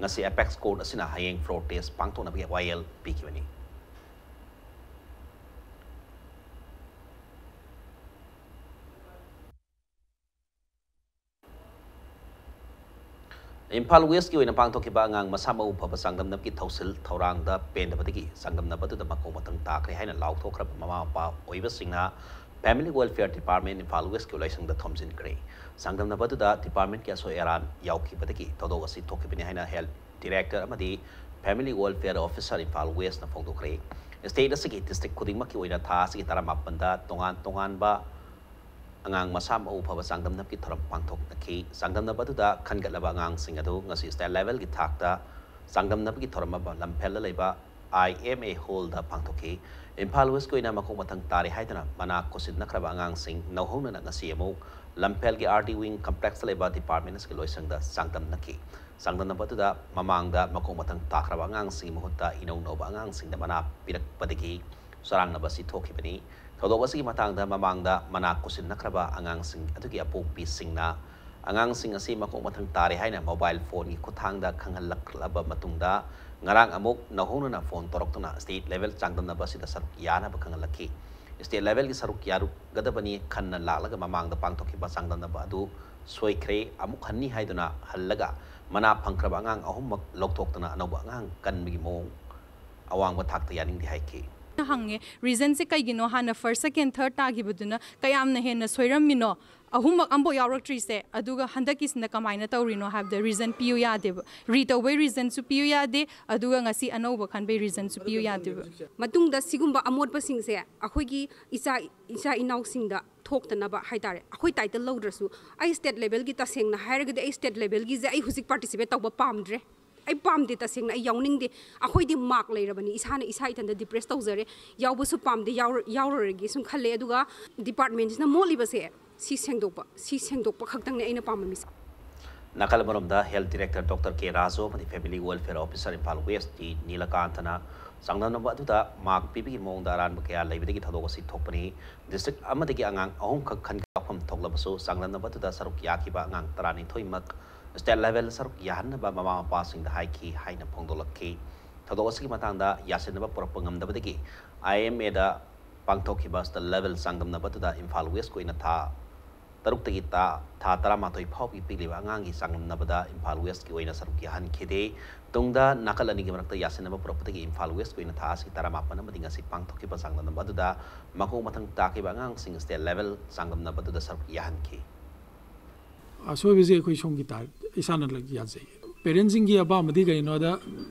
ꯉꯁꯤ apex court ꯑꯁꯤꯅ ꯍꯌꯦꯡ floor test ꯄꯥꯡꯊꯣꯛꯅꯕꯒꯤ ꯋꯥꯌꯦꯜ ꯄꯤꯈꯤꯕꯅꯤ꯫ ꯏꯝꯐꯥꯜ Westꯀꯤ ꯑꯣꯏꯅ ꯄꯥꯡꯊꯣꯛꯈꯤꯕ ꯑꯉꯥꯡ ꯃꯁꯥ ꯃꯎ ꯐꯕ ꯆꯥꯡꯗꯝꯅꯕꯒꯤ ꯊꯧꯁꯤꯜ ꯊꯧꯔꯥꯡꯗ ꯄꯦꯟꯗꯕꯗꯒꯤ ꯆꯥꯡꯗꯝꯅꯕ ꯑꯗꯨꯗ ꯃꯈꯣꯡ ꯃꯊꯪ ꯇꯥꯈ꯭ꯔꯦ ꯍꯥꯏꯅ ꯂꯥꯎꯊꯣꯛꯈ꯭ꯔꯕ ꯃꯃꯥ ꯃꯄꯥ ꯑꯣꯏꯕꯁꯤꯡꯅ Family Welfare Department ꯏꯝꯐꯥꯜ Westꯀꯤ ꯂꯣꯏꯁꯪꯗ ꯊꯣꯝꯖꯤꯟꯈ꯭ꯔꯦ꯫ ꯆꯥꯡꯗꯝꯅꯕ ꯑꯗꯨꯗ departmentꯀꯤ ꯑꯁꯣꯏ ꯑꯔꯥꯟ ꯌꯥꯎꯈꯤꯕꯗꯒꯤ ꯊꯧꯗꯣꯛ ꯑꯁꯤ ꯊꯣꯛꯈꯤꯕꯅꯤ ꯍꯥꯏꯅ Health Director ꯑꯃꯗꯤ Family Welfare Officer Imphal Westꯅ ꯐꯣꯡꯗꯣꯛꯈ꯭ꯔꯦ꯫ State ꯑꯁꯤꯒꯤ district ꯈꯨꯗꯤꯡꯃꯛꯀꯤ ꯑꯣꯏꯅ ꯊꯥ ꯑꯁꯤꯒꯤ ꯇꯔꯥꯃꯥꯄꯟꯗ ꯇꯣꯉꯥꯟ ꯇꯣꯉꯥꯟꯕ ꯑꯉꯥꯡ ꯃꯁꯥ ꯃꯎ ꯐꯕ ꯆꯥꯡꯗꯝꯅꯕꯒꯤ ꯊꯧꯔꯝ ꯄꯥꯡꯊꯣꯛꯅꯈꯤ꯫ ꯆꯥꯡꯗꯝꯅꯕ ꯑꯗꯨꯗ ꯈꯟꯒꯠꯂꯕ ꯑꯉꯥꯡꯁꯤꯡ ꯑꯗꯨ ꯉꯁꯤ state levelꯒꯤ ꯊꯥꯛꯇ ꯆꯥꯡꯗꯝꯅꯕꯒꯤ ꯊꯧꯔꯝ ꯑꯃ ꯂꯝꯐꯦꯜꯗ ꯂꯩꯕ IMA hallꯗ ꯄꯥꯡꯊꯣꯛꯈꯤ꯫ ꯏꯝꯐꯥꯜ Westꯀꯤ ꯑꯣꯏꯅ ꯃꯈꯣꯡ ꯃꯊꯪ ꯇꯥꯔꯦ ꯍꯥꯏꯗꯨꯅ ꯃꯅꯥ ꯀꯣꯁꯤꯟꯅꯈ꯭ꯔꯕ ꯑꯉꯥꯡꯁꯤꯡ ꯅꯧꯍꯧꯅꯅ ꯉꯁꯤ ꯑꯃꯨꯛ ꯂꯝꯐꯦꯜꯒꯤ RD Wing complexꯇ ꯂꯩꯕ department ꯑꯁꯤꯒꯤ ꯂꯣꯏꯁꯪꯗ ꯆꯥꯡꯗꯝꯅꯈꯤ꯫ ꯆꯥꯡꯗꯝꯅꯕ ꯑꯗꯨꯗ ꯃꯃꯥꯡꯗ ꯃꯈꯣꯡ ꯃꯊꯪ ꯇꯥꯈ꯭ꯔꯕ ꯑꯉꯥꯡꯁꯤꯡꯒꯤ ꯃꯍꯨꯠꯇ ꯏꯅꯧ ꯅꯧꯕ ꯑꯉꯥꯡꯁꯤꯡꯗ ꯃꯅꯥ ꯄꯤꯔꯛꯄꯗꯒꯤ ꯆꯔꯥꯡꯅꯕ ꯑꯁꯤ ꯊꯣꯛꯈꯤꯕꯅꯤ꯫ ꯊꯧꯗꯣꯛ ꯑꯁꯤꯒꯤ ꯃꯇꯥꯡꯗ ꯃꯃꯥꯡꯗ ꯃꯅꯥ ꯀꯣꯁꯤꯟꯅꯈ꯭ꯔꯕ ꯑꯉꯥꯡꯁꯤꯡ ꯑꯗꯨꯒꯤ ꯑꯄꯣꯛꯄꯤꯁꯤꯡꯅ ꯑꯉꯥꯡꯁꯤꯡ ꯑꯁꯤ ꯃꯈꯣꯡ ꯃꯊꯪ ꯇꯥꯔꯦ ꯍꯥꯏꯅ mobile phoneꯒꯤ ꯈꯨꯠꯊꯥꯡꯗ ꯈꯪꯍꯜꯂꯛꯂꯕ ꯃꯇꯨꯡꯗ ꯉꯔꯥꯡ ꯑꯃꯨꯛ ꯅꯧꯍꯧꯅꯅ phone ꯇꯧꯔꯛꯇꯨꯅ state level ꯆꯥꯡꯗꯝꯅꯕ ꯑꯁꯤꯗ ꯁꯔꯨꯛ ꯌꯥꯅꯕ ꯈꯪꯍꯜꯂꯛꯈꯤ꯫ State levelꯒꯤ ꯁꯔꯨꯛ ꯌꯥꯔꯨꯒꯗꯕꯅꯤ ꯈꯟꯅ ꯂꯥꯛꯂꯒ ꯃꯃꯥꯡꯗ ꯄꯥꯡꯊꯣꯛꯈꯤꯕ ꯆꯥꯡꯗꯝꯅꯕ ꯑꯗꯨ ꯁꯣꯏꯈ꯭ꯔꯦ, ꯑꯃꯨꯛ ꯍꯟꯅꯤ ꯍꯥꯏꯗꯨꯅ ꯍꯜꯂꯒ ꯃꯅꯥ ꯐꯪꯈ꯭ꯔꯕ ꯑꯉꯥꯡ ꯑꯍꯨꯝꯃꯛ ꯂꯧꯊꯣꯛꯇꯨꯅ ꯑꯅꯧꯕ ꯑꯉꯥꯡ ꯀꯟꯕꯒꯤ ꯃꯑꯣꯡ ꯑꯋꯥꯡꯕ ꯊꯥꯛꯇ ꯌꯥꯅꯤꯡꯗꯦ ꯍꯥꯏꯈꯤ꯫ ꯍꯪꯉꯦ, ꯔꯤꯖꯟꯁꯦ ꯀꯩꯒꯤꯅꯣ ꯍꯥꯟꯅ ꯐꯥꯔꯁ, ꯁꯦꯀꯦꯟ, ꯊꯥꯔꯠ ꯇꯥꯈꯤꯕꯗꯨꯅ ꯀꯌꯥꯝꯅ ꯍꯦꯟꯅ ꯁꯣꯏꯔꯝꯃꯤꯅꯣ, ꯑꯍꯨꯝꯃꯛ ꯑꯝꯐꯥꯎ ꯌꯥꯎꯔꯛꯇ꯭ꯔꯤꯁꯦ, ꯑꯗꯨꯒ ꯍꯟꯗꯛꯀꯤꯁꯤꯅ ꯀꯃꯥꯏꯅ ꯇꯧꯔꯤꯅꯣ ꯍꯥꯏꯕꯗ ꯔꯤꯖꯟ ꯄꯤꯌꯨ ꯌꯥꯗꯦꯕ, ꯔꯤ ꯇꯧꯕꯩ ꯔꯤꯖꯟꯁꯨ ꯄꯤꯌꯨ ꯌꯥꯗꯦ, ꯑꯗꯨꯒ ꯉꯁꯤ ꯑꯅꯧꯕ ꯈꯟꯕꯩ ꯔꯤꯖꯟꯁꯨ ꯄꯤꯌꯨ ꯌꯥꯗꯦꯕ꯫ ꯃꯇꯨꯡꯗ ꯁꯤꯒꯨꯝꯕ ꯑꯃꯣꯠꯄꯁꯤꯡꯁꯦ ꯑꯩꯈꯣꯏꯒꯤ ꯏꯆꯥ ꯏꯆꯥ ꯏꯅꯥꯎꯁꯤꯡꯗ ꯊꯣꯛꯇꯅꯕ ꯍꯥꯏꯇꯥꯔꯦ, ꯑꯩꯈꯣꯏ ꯇꯥꯏꯇꯜ ꯂꯧꯗ꯭ꯔꯁꯨ, ꯑꯩ ꯁ꯭ꯇꯦꯠ ꯂꯦꯚꯦꯜꯒꯤ, ꯇꯁꯦꯡꯅ ꯍꯥꯏꯔꯒꯗꯤ ꯑꯩ ꯁ꯭ꯇꯦꯠ ꯂꯦꯚꯦꯜꯒꯤꯁꯦ ꯑꯩ ꯍꯧꯖꯤꯛ ꯄꯥꯔꯇꯤꯁꯤꯄꯦꯠ ꯇꯧꯕ ꯄꯥꯝꯗ꯭ꯔꯦ꯫ ꯑꯩ ꯄꯥꯝꯗꯦ, ꯇꯁꯦꯡꯅ ꯑꯩ ꯌꯥꯎꯅꯤꯡꯗꯦ꯫ ꯑꯩꯈꯣꯏꯗꯤ ꯃꯥꯔꯛ ꯂꯩꯔꯕꯅꯤ, ꯏꯁꯥꯅ ꯏꯁꯥ ꯏꯊꯟꯇ ꯗꯤꯄ꯭ꯔꯦꯁ ꯇꯧꯖꯔꯦ, ꯌꯥꯎꯕꯁꯨ ꯄꯥꯝꯗꯦ, ꯌꯥꯎꯔ- ꯌꯥꯎꯔꯔꯣꯏꯒꯦ ꯁꯨꯝ ꯈꯜꯂꯦ꯫ ꯑꯗꯨꯒ ꯗꯤꯄꯥꯔꯠꯃꯦꯟꯁꯤꯅ ꯃꯣꯠꯂꯤꯕꯁꯦ ꯁꯤ ꯁꯦꯡꯗꯣꯛꯄ, ꯁꯤ ꯁꯦꯡꯗꯣꯛꯄ ꯈꯛꯇꯪꯅꯦ ꯑꯩꯅ ꯄꯥꯝꯃꯝꯃꯤꯁꯦ꯫ ꯅꯥꯀꯜ ꯑꯃꯔꯣꯝꯗ health director doctor K Raju ꯑꯃꯗꯤ family welfare officer Imphal west T ꯅꯤꯂꯀꯥꯟꯊꯅ ꯆꯥꯡꯗꯝꯅꯕ ꯑꯗꯨꯗ ꯃꯥꯔꯛ ꯄꯤꯕꯒꯤ ꯃꯑꯣꯡꯗ ꯑꯔꯥꯟꯕ ꯀꯌꯥ ꯂꯩꯕꯗꯒꯤ ꯊꯧꯗꯣꯛ ꯑꯁꯤ ꯊꯣꯛꯄꯅꯤ꯫ ꯗꯤꯁꯇ꯭ꯔꯤꯛ ꯑꯃꯗꯒꯤ ꯑꯉꯥꯡ ꯑꯍꯨꯝꯈꯛ ꯈꯟꯒꯠꯄ ꯋꯥꯐꯝ ꯊꯣꯛꯂꯕꯁꯨ ꯆꯥꯡꯗꯝꯅꯕ ꯑꯗꯨꯗ ꯁꯔꯨꯛ ꯌꯥꯈꯤꯕ ꯑꯉꯥꯡ ꯇꯔꯥꯅꯤꯊꯣꯏꯃꯛ ꯁ꯭ꯇꯦꯠ ꯂꯦꯚꯦꯜ ꯁꯔꯨꯛ ꯌꯥꯍꯟꯅꯕ ꯃꯃꯥ ꯃꯄꯥꯁꯤꯡꯗ ꯍꯥꯏꯈꯤ ꯍꯥꯏꯅ ꯐꯣꯡꯗꯣꯛꯂꯛꯈꯤ꯫ ꯊꯧꯗꯣꯛ ꯑꯁꯤꯒꯤ ꯃꯇꯥꯡꯗ ꯌꯥꯁꯤꯟꯅꯕ ꯄꯨꯔꯛꯄ ꯉꯝꯗꯕꯗꯒꯤ ꯑꯥꯏ ꯑꯦꯝ ꯑꯦꯗ ꯄꯥꯡꯊꯣꯛꯈꯤꯕ ꯁ꯭ꯇꯦꯠ ꯂꯦꯚꯦꯜ ꯆꯥꯡꯗꯝꯅꯕ ꯑꯗꯨꯗ ꯏꯝꯐꯥꯜ ꯋꯦꯁ꯭ꯠꯀꯤ ꯑꯣꯏꯅ ꯊꯥ ꯇꯔꯨꯛꯇꯒꯤ ꯊꯥ ꯇꯔꯥꯃꯥꯊꯣꯏ ꯐꯥꯎꯕꯒꯤ ꯄꯤꯛꯂꯤꯕ ꯑꯉꯥꯡꯒꯤ ꯆꯥꯡꯗꯝꯅꯕꯗ ꯏꯝꯐꯥꯜ ꯋꯦꯁ꯭ꯠꯀꯤ ꯑꯣꯏꯅ ꯁꯔꯨꯛ ꯌꯥꯍꯟꯈꯤꯗꯦ꯫ ꯇꯨꯡꯗ ꯅꯥꯀꯜ ꯑꯅꯤꯒꯤ ꯃꯔꯛꯇ ꯌꯥꯁꯤꯟꯅꯕ ꯄꯨꯔꯛꯄꯗꯒꯤ ꯏꯝꯐꯥꯜ ꯋꯦꯁ꯭ꯠꯀꯤ ꯑꯣꯏꯅ ꯊꯥ ꯑꯁꯤ ꯇꯔꯥꯃꯥꯄꯟ ꯑꯃꯗꯤ ꯉꯁꯤ ꯄꯥꯡꯊꯣꯛꯈꯤꯕ ꯆꯥꯡꯗꯝꯅꯕ ꯑꯗꯨꯗ ꯃꯈꯣꯡ ꯃꯊꯪ ꯇꯥꯈꯤꯕ ꯑꯉꯥꯡꯁꯤꯡ ꯁ꯭ꯇꯦꯠ ꯂꯦꯚꯦꯜ ꯆꯥꯡꯗꯝꯅꯕ ꯑꯗꯨꯗ ꯁꯔꯨꯛ ꯌꯥꯍꯟꯈꯤ꯫ ꯑꯁꯣꯏꯕꯁꯦ ꯑꯩꯈꯣꯏ ꯁꯣꯝꯒꯤ ꯇꯥꯏꯞ ꯏꯁꯥꯅ ꯌꯥꯖꯩ꯫ ꯄꯦꯔꯦꯟꯁꯤꯡꯒꯤ ꯑꯄꯥꯝꯕꯗꯤ ꯀꯔꯤꯅꯣꯗ,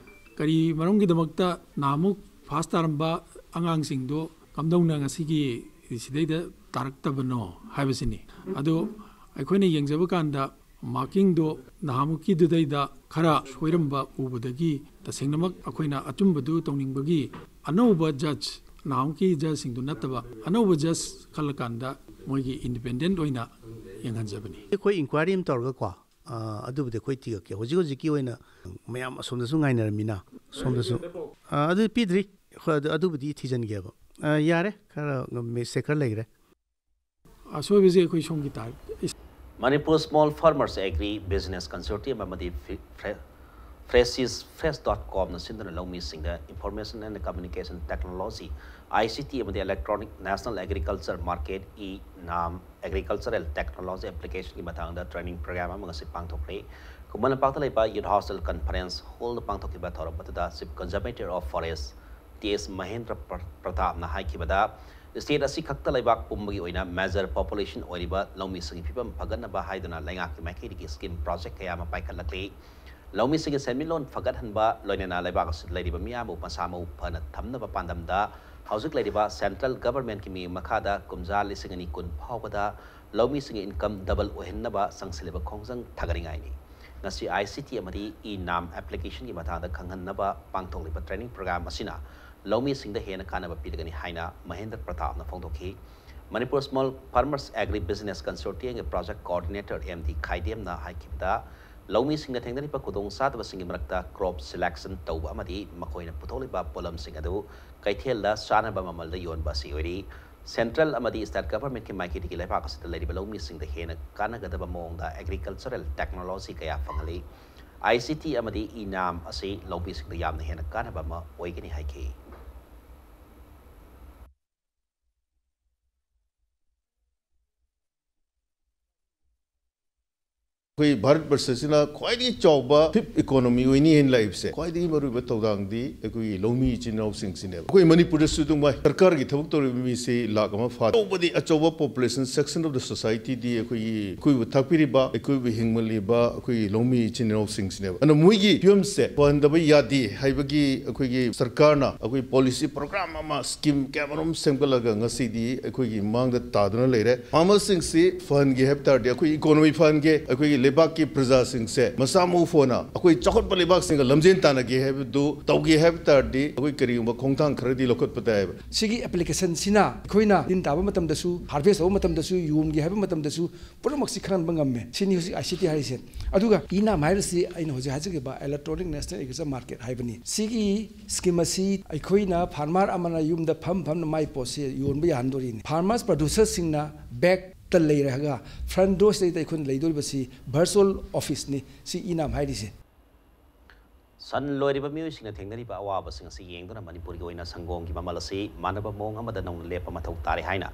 ꯀꯔꯤ ꯃꯔꯝꯒꯤꯗꯃꯛꯇ ꯅꯍꯥꯟꯃꯨꯛ ꯐꯥꯔꯁ ꯇꯥꯔꯝꯕ ꯑꯉꯥꯡꯁꯤꯡꯗꯣ ꯀꯝꯗꯧꯅ ꯉꯁꯤꯒꯤ ꯁꯤꯗꯩꯗ ꯇꯥꯔꯛꯇꯕꯅꯣ ꯍꯥꯏꯕꯁꯤꯅꯤ꯫ ꯑꯗꯣ ꯑꯩꯈꯣꯏꯅ ꯌꯦꯡꯖꯕ ꯀꯥꯟꯗ ꯃꯥꯔꯀꯤꯡꯗꯣ ꯅꯍꯥꯟꯃꯨꯛꯀꯤꯗꯨꯗꯩꯗ ꯈꯔ ꯁꯣꯏꯔꯝꯕ ꯎꯕꯗꯒꯤ ꯇꯁꯦꯡꯅꯃꯛ ꯑꯩꯈꯣꯏꯅ ꯑꯆꯨꯝꯕꯗꯨ ꯇꯧꯅꯤꯡꯕꯒꯤ ꯑꯅꯧꯕ ꯖꯖ, ꯅꯍꯥꯟꯃꯨꯛꯀꯤ ꯖꯖꯁꯤꯡꯗꯨ ꯅꯠꯇꯕ ꯑꯅꯧꯕ ꯖꯖ ꯈꯜꯂꯀꯥꯟꯗ ꯃꯣꯏꯒꯤ ꯏꯟꯗꯤꯄꯦꯟꯗꯦꯟꯠ ꯑꯣꯏꯅ ꯌꯦꯡꯍꯟꯖꯕꯅꯤ꯫ ꯑꯩꯈꯣꯏ ꯏꯟꯀ꯭ꯋꯥꯏꯔꯤ ꯑꯃ ꯇꯧꯔꯒꯀꯣ, ꯑ, ꯑꯗꯨꯕꯨꯗꯤ ꯑꯩꯈꯣꯏ ꯊꯤꯒꯠꯀꯦ꯫ ꯍꯧꯖꯤꯛ ꯍꯧꯖꯤꯛꯀꯤ ꯑꯣꯏꯅ ꯃꯌꯥꯝ ꯑꯁꯣꯝꯗꯁꯨ ꯉꯥꯏꯅꯔꯝꯃꯤꯅ ꯁꯣꯝꯗꯁꯨ, ꯑ, ꯑꯗꯨ ꯄꯤꯗ꯭ꯔꯤ꯫ ꯍꯣꯏ, ꯑꯗꯨ, ꯑꯗꯨꯕꯨꯗꯤ ꯊꯤꯖꯤꯟꯒꯦꯕ꯫ ꯑ, ꯌꯥꯔꯦ, ꯈꯔ ꯃꯤꯁꯇꯦꯛ ꯈꯔ ꯂꯩꯈ꯭ꯔꯦ꯫ ꯑꯁꯣꯏꯕꯁꯦ ꯑꯩꯈꯣꯏ ꯁꯣꯝꯒꯤ type. Manipur small farmers agri business consortium ꯑꯃꯗꯤ ꯐ꯭ꯔꯦ- ꯐ꯭ꯔꯦꯁꯤꯁ ꯐ꯭ꯔꯦꯁ ꯗꯣꯠ ꯀꯣꯝꯅ ꯁꯤꯟꯗꯨꯅ ꯂꯧꯃꯤꯁꯤꯡꯗ information and communication technology, I C T, ꯑꯃꯗꯤ electronic national agriculture market, E NAM, agricultural technology ꯑꯦꯄ꯭ꯂꯤꯀꯦꯁꯟꯒꯤ ꯃꯇꯥꯡꯗ ꯇ꯭ꯔꯦꯅꯤꯡ ꯄ꯭ꯔꯣꯒ꯭ꯔꯥꯝ ꯑꯃ ꯉꯁꯤ ꯄꯥꯡꯊꯣꯛꯈ꯭ꯔꯦ꯫ ꯈꯨꯃꯟ ꯂꯝꯄꯥꯛꯇ ꯂꯩꯕ ꯌꯨꯠ ꯍꯣꯁꯇꯦꯜ ꯀꯟꯐꯔꯦꯟꯁ ꯍꯣꯜꯗ ꯄꯥꯡꯊꯣꯛꯈꯤꯕ ꯊꯧꯔꯝ ꯑꯗꯨꯗ chief conservator of forest T S Mahendra ꯄ꯭ꯔ-, ꯄ꯭ꯔꯇꯥꯞꯅ ꯍꯥꯏꯈꯤꯕꯗ, state ꯑꯁꯤ ꯈꯛꯇ ꯂꯩꯕꯥꯛ ꯄꯨꯝꯕꯒꯤ ꯑꯣꯏꯅ major population ꯑꯣꯏꯔꯤꯕ ꯂꯧꯃꯤꯁꯤꯡꯒꯤ ꯐꯤꯕꯝ ꯐꯒꯠꯅꯕ ꯍꯥꯏꯗꯨꯅ ꯂꯩꯉꯥꯛꯀꯤ ꯃꯥꯏꯀꯩꯗꯒꯤ scheme project ꯀꯌꯥ ꯑꯃ ꯄꯥꯏꯈꯠꯂꯛꯂꯤ꯫ ꯂꯧꯃꯤꯁꯤꯡꯒꯤ ꯁꯦꯟꯃꯤꯠꯂꯣꯟ ꯐꯒꯠꯍꯟꯕ, ꯂꯣꯏꯅꯅ ꯂꯩꯕꯥꯛ ꯑꯁꯤꯗ ꯂꯩꯔꯤꯕ ꯃꯤꯌꯥꯝꯕꯨ ꯃꯁꯥ ꯃꯎ ꯐꯅ ꯊꯝꯅꯕ ꯄꯥꯟꯗꯝꯗ ꯍꯧꯖꯤꯛ ꯂꯩꯔꯤꯕ central governmentꯀꯤ ꯃꯤ ꯃꯈꯥꯗ ꯀꯨꯝꯖꯥ ꯂꯤꯁꯤꯡ ꯑꯅꯤ ꯀꯨꯟ ꯐꯥꯎꯕꯗ ꯂꯧꯃꯤꯁꯤꯡꯒꯤ income double ꯑꯣꯏꯍꯟꯅꯕ ꯆꯪꯁꯤꯜꯂꯤꯕ ꯈꯣꯡꯖꯪ ꯊꯥꯒꯠꯅꯤꯡꯉꯥꯏꯅꯤ꯫ ꯉꯁꯤ I C T ꯑꯃꯗꯤ E-NAM applicationꯒꯤ ꯃꯇꯥꯡꯗ ꯈꯪꯍꯟꯅꯕ ꯄꯥꯡꯊꯣꯛꯂꯤꯕ training program ꯑꯁꯤꯅ ꯂꯧꯃꯤꯁꯤꯡꯗ ꯍꯦꯟꯅ ꯀꯥꯟꯅꯕ ꯄꯤꯔꯒꯅꯤ ꯍꯥꯏꯅ ꯃꯍꯦꯟꯗ꯭ꯔ ꯄ꯭ꯔꯇꯥꯞꯅ ꯐꯣꯡꯗꯣꯛꯈꯤ꯫ Manipur Small Farmers Agri Business Consortiumꯒꯤ project coordinator M D ꯈꯥꯏꯗꯦꯝꯅ ꯍꯥꯏꯈꯤꯕꯗ, ꯂꯧꯃꯤꯁꯤꯡꯅ ꯊꯦꯡꯅꯔꯤꯕ ꯈꯨꯗꯣꯡꯆꯥꯗꯕꯁꯤꯡꯒꯤ ꯃꯔꯛꯇ crop selection ꯇꯧꯕ ꯑꯃꯗꯤ ꯃꯈꯣꯏꯅ ꯄꯨꯊꯣꯛꯂꯤꯕ ꯄꯣꯠꯂꯝꯁꯤꯡ ꯑꯗꯨ ꯀꯩꯊꯦꯜꯗ ꯆꯥꯅꯕ ꯃꯃꯜꯗ ꯌꯣꯟꯕ ꯑꯁꯤ ꯑꯣꯏꯔꯤ꯫ Central ꯑꯃꯗꯤ state governmentꯀꯤ ꯃꯥꯏꯀꯩꯗꯒꯤ ꯂꯩꯕꯥꯛ ꯑꯁꯤꯗ ꯂꯩꯔꯤꯕ ꯂꯧꯃꯤꯁꯤꯡꯗ ꯍꯦꯟꯅ ꯀꯥꯟꯅꯒꯗꯕ ꯃꯑꯣꯡꯗ agricultural technology ꯀꯌꯥ ꯐꯪꯍꯜꯂꯤ꯫ I C T ꯑꯃꯗꯤ E-NAM ꯑꯁꯤ ꯂꯧꯃꯤꯁꯤꯡꯗ ꯌꯥꯝꯅ ꯍꯦꯟꯅ ꯀꯥꯟꯅꯕ ꯑꯃ ꯑꯣꯏꯒꯅꯤ ꯍꯥꯏꯈꯤ꯫ ꯑꯩꯈꯣꯏ ꯚꯥꯔꯠ ꯕꯔꯁꯁꯤꯅ ꯈ꯭ꯋꯥꯏꯗꯒꯤ ꯆꯥꯎꯕ fifth economy ꯑꯣꯏꯅꯤ ꯍꯥꯏꯅ ꯂꯥꯛꯏꯕꯁꯦ, ꯈ꯭ꯋꯥꯏꯗꯒꯤ ꯃꯔꯨꯑꯣꯏꯕ ꯊꯧꯗꯥꯡꯗꯤ ꯑꯩꯈꯣꯏꯒꯤ ꯂꯧꯃꯤ ꯏꯆꯤꯟ ꯏꯅꯥꯎꯁꯤꯡꯁꯤꯅꯦꯕ꯫ ꯑꯩꯈꯣꯏ ꯃꯅꯤꯄꯨꯔꯗꯁꯨ ꯑꯗꯨꯝ ꯚꯥꯏ, ꯁꯔꯀꯥꯔꯒꯤ ꯊꯕꯛ ꯇꯧꯔꯤꯕ ꯃꯤꯁꯤ ꯂꯥꯛ ꯑꯃ ꯐꯥ, ꯑꯆꯧꯕꯗꯤ ꯑꯆꯧꯕ population section of the societyꯗꯤ ꯑꯩꯈꯣꯏꯒꯤ ꯑꯩꯈꯣꯏꯕꯨ ꯊꯥꯛꯄꯤꯔꯤꯕ, ꯑꯩꯈꯣꯏꯕꯨ ꯍꯤꯡꯃꯜꯂꯤꯕ ꯑꯩꯈꯣꯏꯒꯤ ꯂꯧꯃꯤ ꯏꯆꯤꯟ ꯏꯅꯥꯎꯁꯤꯡꯁꯤꯅꯦꯕ꯫ ꯑꯗꯨꯅ ꯃꯣꯏꯒꯤ ꯐꯤꯕꯝꯁꯦ ꯐꯍꯟꯗꯕ ꯌꯥꯗꯦ ꯍꯥꯏꯕꯒꯤ ꯑꯩꯈꯣꯏꯒꯤ ꯁꯔꯀꯥꯔꯅ ꯑꯩꯈꯣꯏ policy program ꯑꯃ, scheme ꯀꯌꯥꯃꯔꯨꯝ ꯁꯦꯝꯒꯠꯂꯒ ꯉꯁꯤꯗꯤ ꯑꯩꯈꯣꯏꯒꯤ ꯃꯥꯡꯗ ꯇꯥꯗꯨꯅ ꯂꯩꯔꯦ꯫ Farmerꯁꯤꯡꯁꯤ ꯐꯍꯟꯒꯦ ꯍꯥꯏꯕ ꯇꯥꯔꯗꯤ, ꯑꯩꯈꯣꯏ economy ꯐꯍꯟꯒꯦ, ꯑꯩꯈꯣꯏꯒꯤ ꯂꯩꯕꯥꯛꯀꯤ ꯄ꯭ꯔꯖꯥꯁꯤꯡꯁꯦ ꯃꯁꯥ ꯃꯎ ꯐꯅ ꯑꯩꯈꯣꯏ ꯆꯥꯎꯈꯠꯄ ꯂꯩꯕꯥꯛꯁꯤꯡꯒ ꯂꯝꯖꯦꯟ ꯇꯥꯟꯅꯒꯦ ꯍꯥꯏꯕꯗꯨ ꯇꯧꯒꯦ ꯍꯥꯏꯕ ꯇꯥꯔꯗꯤ, ꯑꯩꯈꯣꯏ ꯀꯔꯤꯒꯨꯝꯕ ꯈꯣꯡꯊꯥꯡ ꯈꯔꯗꯤ ꯂꯧꯈꯠꯄ ꯇꯥꯏꯌꯦꯕ꯫ ꯁꯤꯒꯤ applicationꯁꯤꯅ ꯑꯩꯈꯣꯏꯅ ꯇꯤꯟ ꯇꯥꯕ ꯃꯇꯝꯗꯁꯨ, harvest ꯇꯧꯕ ꯃꯇꯝꯗꯁꯨ, ꯌꯣꯟꯒꯦ ꯍꯥꯏꯕ ꯃꯇꯝꯗꯁꯨ ꯄꯨꯝꯅꯃꯛꯁꯤ ꯈꯪꯍꯟꯕ ꯉꯝꯃꯦ꯫ ꯁꯤꯅꯤ ꯍꯧꯖꯤꯛ I C T ꯍꯥꯏꯔꯤꯁꯦ꯫ ꯑꯗꯨꯒ E-NAM ꯍꯥꯏꯔꯤꯁꯤ ꯑꯩꯅ ꯍꯧꯖꯤꯛ ꯍꯥꯏꯖꯈꯤꯕ Electronic National Agriculture Market ꯍꯥꯏꯕꯅꯤ꯫ ꯁꯤꯒꯤ scheme ꯑꯁꯤ ꯑꯩꯈꯣꯏꯅ farmer ꯑꯃꯅ ꯌꯨꯝꯗ ꯐꯝ ꯐꯝꯅ ꯃꯥꯏ ꯄꯣꯠꯁꯦ ꯌꯣꯟꯕ ꯌꯥꯍꯟꯗꯣꯔꯤꯅꯤ꯫ Farmers producerꯁꯤꯡꯅ backꯇ ꯂꯩꯔꯒ front doorꯁꯤꯗꯩꯗ ꯑꯩꯈꯣꯏꯅ ꯂꯩꯗꯣꯔꯤꯕꯁꯤ virtual officeꯅꯤ꯫ ꯁꯤ E-NAM ꯍꯥꯏꯔꯤꯁꯦ꯫ ꯁꯟ ꯂꯣꯏꯔꯤꯕ ꯃꯤꯑꯣꯏꯁꯤꯡꯅ ꯊꯦꯡꯅꯔꯤꯕ ꯑꯋꯥꯕꯁꯤꯡ ꯑꯁꯤ ꯌꯦꯡꯗꯨꯅ ꯃꯅꯤꯄꯨꯔꯒꯤ ꯑꯣꯏꯅ ꯁꯪꯒꯣꯝꯒꯤ ꯃꯃꯜ ꯑꯁꯤ ꯃꯥꯟꯅꯕ ꯃꯑꯣꯡ ꯑꯃꯗ ꯅꯧꯅ ꯂꯦꯞꯄ ꯃꯊꯧ ꯇꯥꯔꯦ ꯍꯥꯏꯅ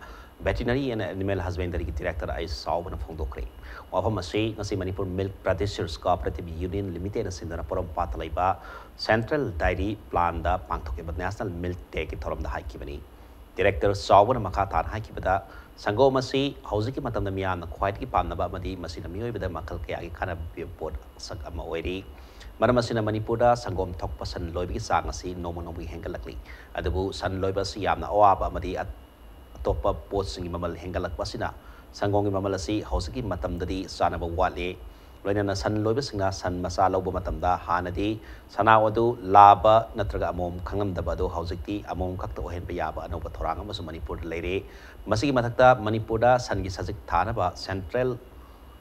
Veterinary and Animal Husbandryꯒꯤ Director ꯑꯩꯆ ꯆꯥꯎꯕꯅ ꯐꯣꯡꯗꯣꯛꯈ꯭ꯔꯦ꯫ ꯋꯥꯐꯝ ꯑꯁꯤ ꯉꯁꯤ Manipur Milk Producers Cooperative Union Limitedꯅ ꯁꯤꯟꯗꯨꯅ ꯄꯣꯔꯣꯝꯄꯥꯠꯇ ꯂꯩꯕ Central Dairy Plantꯗ ꯄꯥꯡꯊꯣꯛꯈꯤꯕ National Milk Dayꯒꯤ ꯊꯧꯔꯝꯗ ꯍꯥꯏꯈꯤꯕꯅꯤ꯫ Director ꯆꯥꯎꯕꯅ ꯃꯈꯥ ꯇꯥꯅ ꯍꯥꯏꯈꯤꯕꯗ, ꯁꯪꯒꯣꯝ ꯑꯁꯤ ꯍꯧꯖꯤꯛꯀꯤ ꯃꯇꯝꯗ ꯃꯤꯌꯥꯝꯅ ꯈ꯭ꯋꯥꯏꯗꯒꯤ ꯄꯥꯝꯅꯕ ꯑꯃꯗꯤ ꯃꯁꯤꯅ ꯃꯤꯑꯣꯏꯕꯗ ꯃꯈꯜ ꯀꯌꯥꯒꯤ ꯀꯥꯟꯅꯕ ꯄꯤꯕ ꯄꯣꯠꯁꯛ ꯑꯃ ꯑꯣꯏꯔꯤ꯫ ꯃꯔꯝ ꯑꯁꯤꯅ ꯃꯅꯤꯄꯨꯔꯗ ꯁꯪꯒꯣꯝ ꯊꯣꯛꯄ ꯁꯟ ꯂꯣꯏꯕꯒꯤ ꯆꯥꯡ ꯑꯁꯤ ꯅꯣꯡꯃ ꯅꯣꯡꯃꯒꯤ ꯍꯦꯟꯒꯠꯂꯛꯂꯤ꯫ ꯑꯗꯨꯕꯨ ꯁꯟ ꯂꯣꯏꯕ ꯑꯁꯤ ꯌꯥꯝꯅ ꯑꯋꯥꯕ ꯑꯃꯗꯤ ꯑꯇꯣꯞꯄ ꯄꯣꯠꯁꯤꯡꯒꯤ ꯃꯃꯜ ꯍꯦꯟꯒꯠꯂꯛꯄ ꯑꯁꯤꯅ ꯁꯪꯒꯣꯝꯒꯤ ꯃꯃꯜ ꯑꯁꯤ ꯍꯧꯖꯤꯛꯀꯤ ꯃꯇꯝꯗꯗꯤ ꯆꯥꯅꯕ ꯋꯥꯠꯂꯤ꯫ ꯂꯣꯏꯅꯅ ꯁꯟ ꯂꯣꯏꯕꯁꯤꯡꯅ ꯁꯟ ꯃꯆꯥ ꯂꯧꯕ ꯃꯇꯝꯗ ꯍꯥꯟꯅꯗꯤ ꯁꯅꯥꯎ ꯑꯗꯨ ꯂꯥꯕ ꯅꯠꯇ꯭ꯔꯒ ꯑꯃꯣꯝ ꯈꯪꯂꯝꯗꯕ ꯑꯗꯨ ꯍꯧꯖꯤꯛꯇꯤ ꯑꯃꯣꯝ ꯈꯛꯇ ꯑꯣꯏꯍꯟꯕ ꯌꯥꯕ ꯑꯅꯧꯕ ꯊꯧꯔꯥꯡ ꯑꯃꯁꯨ ꯃꯅꯤꯄꯨꯔꯗ ꯂꯩꯔꯦ꯫ ꯃꯁꯤꯒꯤ ꯃꯊꯛꯇ ꯃꯅꯤꯄꯨꯔꯗ ꯁꯟꯒꯤ ꯁꯖꯤꯛ ꯊꯥꯅꯕ central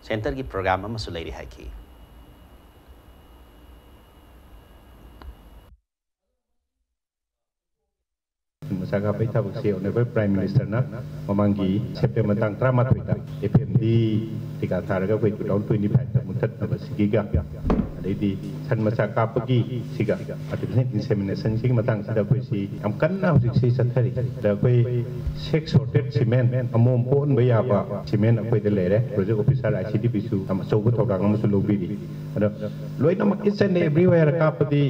centreꯒꯤ program ꯑꯃꯁꯨ ꯂꯩꯔꯤ ꯍꯥꯏꯈꯤ꯫ ꯃꯆꯥ ꯀꯥꯞꯄꯒꯤ ꯊꯕꯛꯁꯤ Honourable Prime Ministerꯅ ꯃꯃꯥꯡꯒꯤ September ꯇꯥꯡ ꯇꯔꯥꯃꯥꯊꯣꯏꯗ F M D ꯇꯤꯀꯥ ꯊꯥꯔꯒ ꯑꯩꯈꯣꯏ two thousand twenty fiveꯇ ꯃꯨꯊꯠꯅꯕ ꯁꯤꯒꯤꯒ, ꯑꯗꯩꯗꯤ ꯁꯟ ꯃꯆꯥ ꯀꯥꯞꯄꯒꯤ ꯁꯤꯒ, artificial inseminationꯁꯤꯒꯤ ꯃꯇꯥꯡꯁꯤꯗ ꯑꯩꯈꯣꯏꯁꯤ ꯌꯥꯝ ꯀꯟꯅ ꯍꯧꯖꯤꯛꯁꯤ ꯆꯠꯊꯔꯤ꯫ ꯑꯗ ꯑꯩꯈꯣꯏ sex sorted semen, ꯑꯃꯣꯝ ꯄꯣꯛꯍꯟꯕ ꯌꯥꯕ semen ꯑꯩꯈꯣꯏꯗ ꯂꯩꯔꯦ꯫ Project officer I C D Pꯁꯨ ꯌꯥꯝ ꯑꯆꯧꯕ ꯊꯧꯗꯥꯡ ꯑꯃꯁꯨ ꯂꯧꯕꯤꯔꯤ꯫ ꯑꯗꯣ ꯂꯣꯏꯅꯃꯛ each and everywhere ꯀꯥꯞꯄꯗꯤ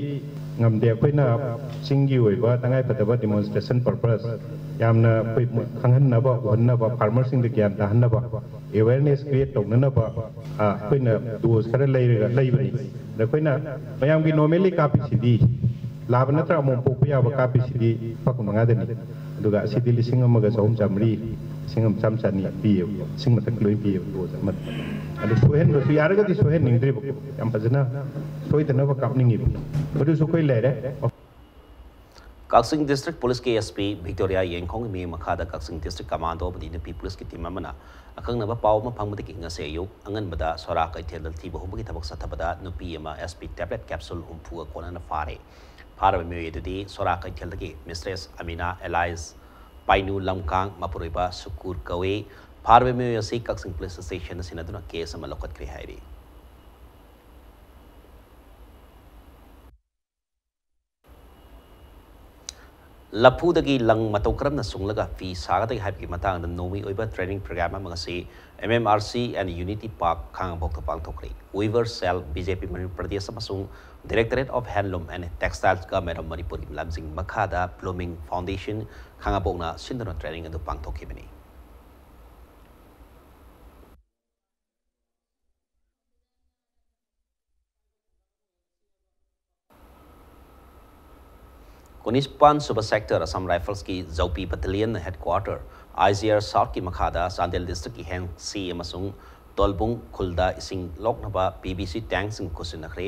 ꯉꯝꯗꯦ꯫ ꯑꯩꯈꯣꯏꯅ ꯆꯤꯡꯒꯤ ꯑꯣꯏꯕ ꯇꯉꯥꯏꯐꯗꯕ demonstration purpose, ꯌꯥꯝꯅ ꯑꯩꯈꯣꯏ ꯈꯪꯍꯟꯅꯕ, ꯎꯍꯟꯅꯕ, farmerꯁꯤꯡꯗ ꯒ꯭ꯌꯥꯟ ꯇꯥꯍꯟꯅꯕ, awareness create ꯇꯧꯅꯅꯕ, ꯑ, ꯑꯩꯈꯣꯏꯅ dose ꯈꯔ ꯂꯩꯔꯒ ꯂꯩꯕꯅꯤ꯫ ꯑꯗ ꯑꯩꯈꯣꯏꯅ ꯃꯌꯥꯝꯒꯤ normally ꯀꯥꯞꯄꯤꯁꯤꯗꯤ ꯂꯥꯕ ꯅꯠꯇ꯭ꯔꯒ ꯑꯃꯣꯝ ꯄꯣꯛꯄ ꯌꯥꯕ ꯀꯥꯞꯄꯤꯁꯤꯗꯤ ꯂꯨꯄꯥ ꯀꯨꯟ ꯃꯉꯥꯗꯅꯤ꯫ ꯑꯗꯨꯒ ꯑꯁꯤꯗꯤ ꯂꯤꯁꯤꯡ ꯑꯃꯒ ꯆꯍꯨꯝ ꯆꯥꯝꯃꯔꯤ, ꯂꯤꯁꯤꯡ ꯑꯃ ꯆꯥꯝꯃ ꯆꯅꯤ ꯄꯤꯌꯦꯕ, ꯂꯤꯁꯤꯡ ꯃꯊꯛ ꯂꯣꯏ ꯄꯤꯌꯦꯕ dose ꯑꯃꯗ꯫ ꯑꯗꯨ ꯁꯣꯏꯍꯟꯕꯁꯨ ꯌꯥꯔꯒꯗꯤ ꯁꯣꯏꯍꯟꯅꯤꯡꯗ꯭ꯔꯤꯕ, ꯌꯥꯝ ꯐꯖꯅ ꯁꯣꯏꯗꯅꯕ ꯀꯥꯞꯅꯤꯡꯉꯤꯕ, ꯃꯗꯨꯁꯨ ꯑꯩꯈꯣꯏ ꯂꯩꯔꯦ꯫ ꯀꯛꯆꯤꯡ District Policeꯀꯤ S P Victoria ꯌꯦꯡꯈꯣꯡꯒꯤ ꯃꯤꯠꯌꯦꯡ ꯃꯈꯥꯗ ꯀꯛꯆꯤꯡ District Commando ꯑꯃꯗꯤ ꯅꯨꯄꯤ policeꯀꯤ team ꯑꯃꯅ ꯑꯈꯪꯅꯕ ꯄꯥꯎ ꯑꯃ ꯐꯪꯕꯗꯒꯤ ꯉꯁꯤ ꯑꯌꯨꯛ ꯑꯉꯟꯕꯗ ꯁꯣꯔꯥ ꯀꯩꯊꯦꯜꯗ ꯊꯤꯕ ꯍꯨꯝꯕꯒꯤ ꯊꯕꯛ ꯆꯠꯊꯕꯗ ꯅꯨꯄꯤ ꯑꯃ S P tablet capsule ꯍꯨꯝꯐꯨꯒ ꯀꯣꯟꯅꯅ ꯐꯥꯔꯦ꯫ ꯐꯥꯔꯕ ꯃꯤꯑꯣꯏ ꯑꯗꯨꯗꯤ ꯁꯣꯔꯥ ꯀꯩꯊꯦꯜꯗꯒꯤ Mistress Amina alias ꯄꯥꯏꯅꯨ ꯂꯝꯀꯥꯡ, ꯃꯄꯨꯔꯣꯏꯕ ꯁꯨꯀꯨꯔ ꯀꯧꯏ꯫ ꯐꯥꯔꯕ ꯃꯤꯑꯣꯏ ꯑꯁꯤ ꯀꯛꯆꯤꯡ Police Stationꯗ ꯁꯤꯟꯅꯗꯨꯅ case ꯑꯃ ꯂꯧꯈꯠꯈ꯭ꯔꯦ ꯍꯥꯏꯔꯤ꯫ ꯂꯐꯨꯗꯒꯤ ꯂꯪ ꯃꯇꯧ ꯀꯔꯝꯅ ꯁꯨꯡꯂꯒ ꯐꯤ ꯁꯥꯒꯗꯒꯦ ꯍꯥꯏꯕꯒꯤ ꯃꯇꯥꯡꯗ ꯅꯣꯡꯃꯩ ꯑꯣꯏꯕ training program ꯑꯃ ꯉꯁꯤ M M R C and Unity Park ꯈꯥꯉꯕꯣꯛꯇ ꯄꯥꯡꯊꯣꯛꯈ꯭ꯔꯦ꯫ Weavers Cell, B J P Manipur Pradesh ꯑꯃꯁꯨꯡ Directorate of Handloom and Textiles, Government of ꯃꯅꯤꯄꯨꯔꯒꯤ ꯂꯝꯖꯤꯡ ꯃꯈꯥꯗ Blooming Foundation ꯈꯥꯉꯕꯣꯛꯅ ꯁꯤꯟꯗꯨꯅ training ꯑꯗꯨ ꯄꯥꯡꯊꯣꯛꯈꯤꯕꯅꯤ꯫ ꯀꯨꯟꯅꯤꯄꯥꯟ ꯁꯨꯕ Sector Assam Riflesꯀꯤ ꯖꯧꯄꯤ Battalion Headquarter, I G R Southꯀꯤ ꯃꯈꯥꯗ ꯆꯥꯟꯗꯦꯜ Districtꯀꯤ ꯍꯦꯡꯁꯤ ꯑꯃꯁꯨꯡ ꯇꯣꯜꯕꯨꯡ ꯈꯨꯜꯗ ꯏꯁꯤꯡ ꯂꯣꯛꯅꯕ P V C tankꯁꯤꯡ ꯈꯨꯠꯁꯤꯟꯅꯈ꯭ꯔꯦ꯫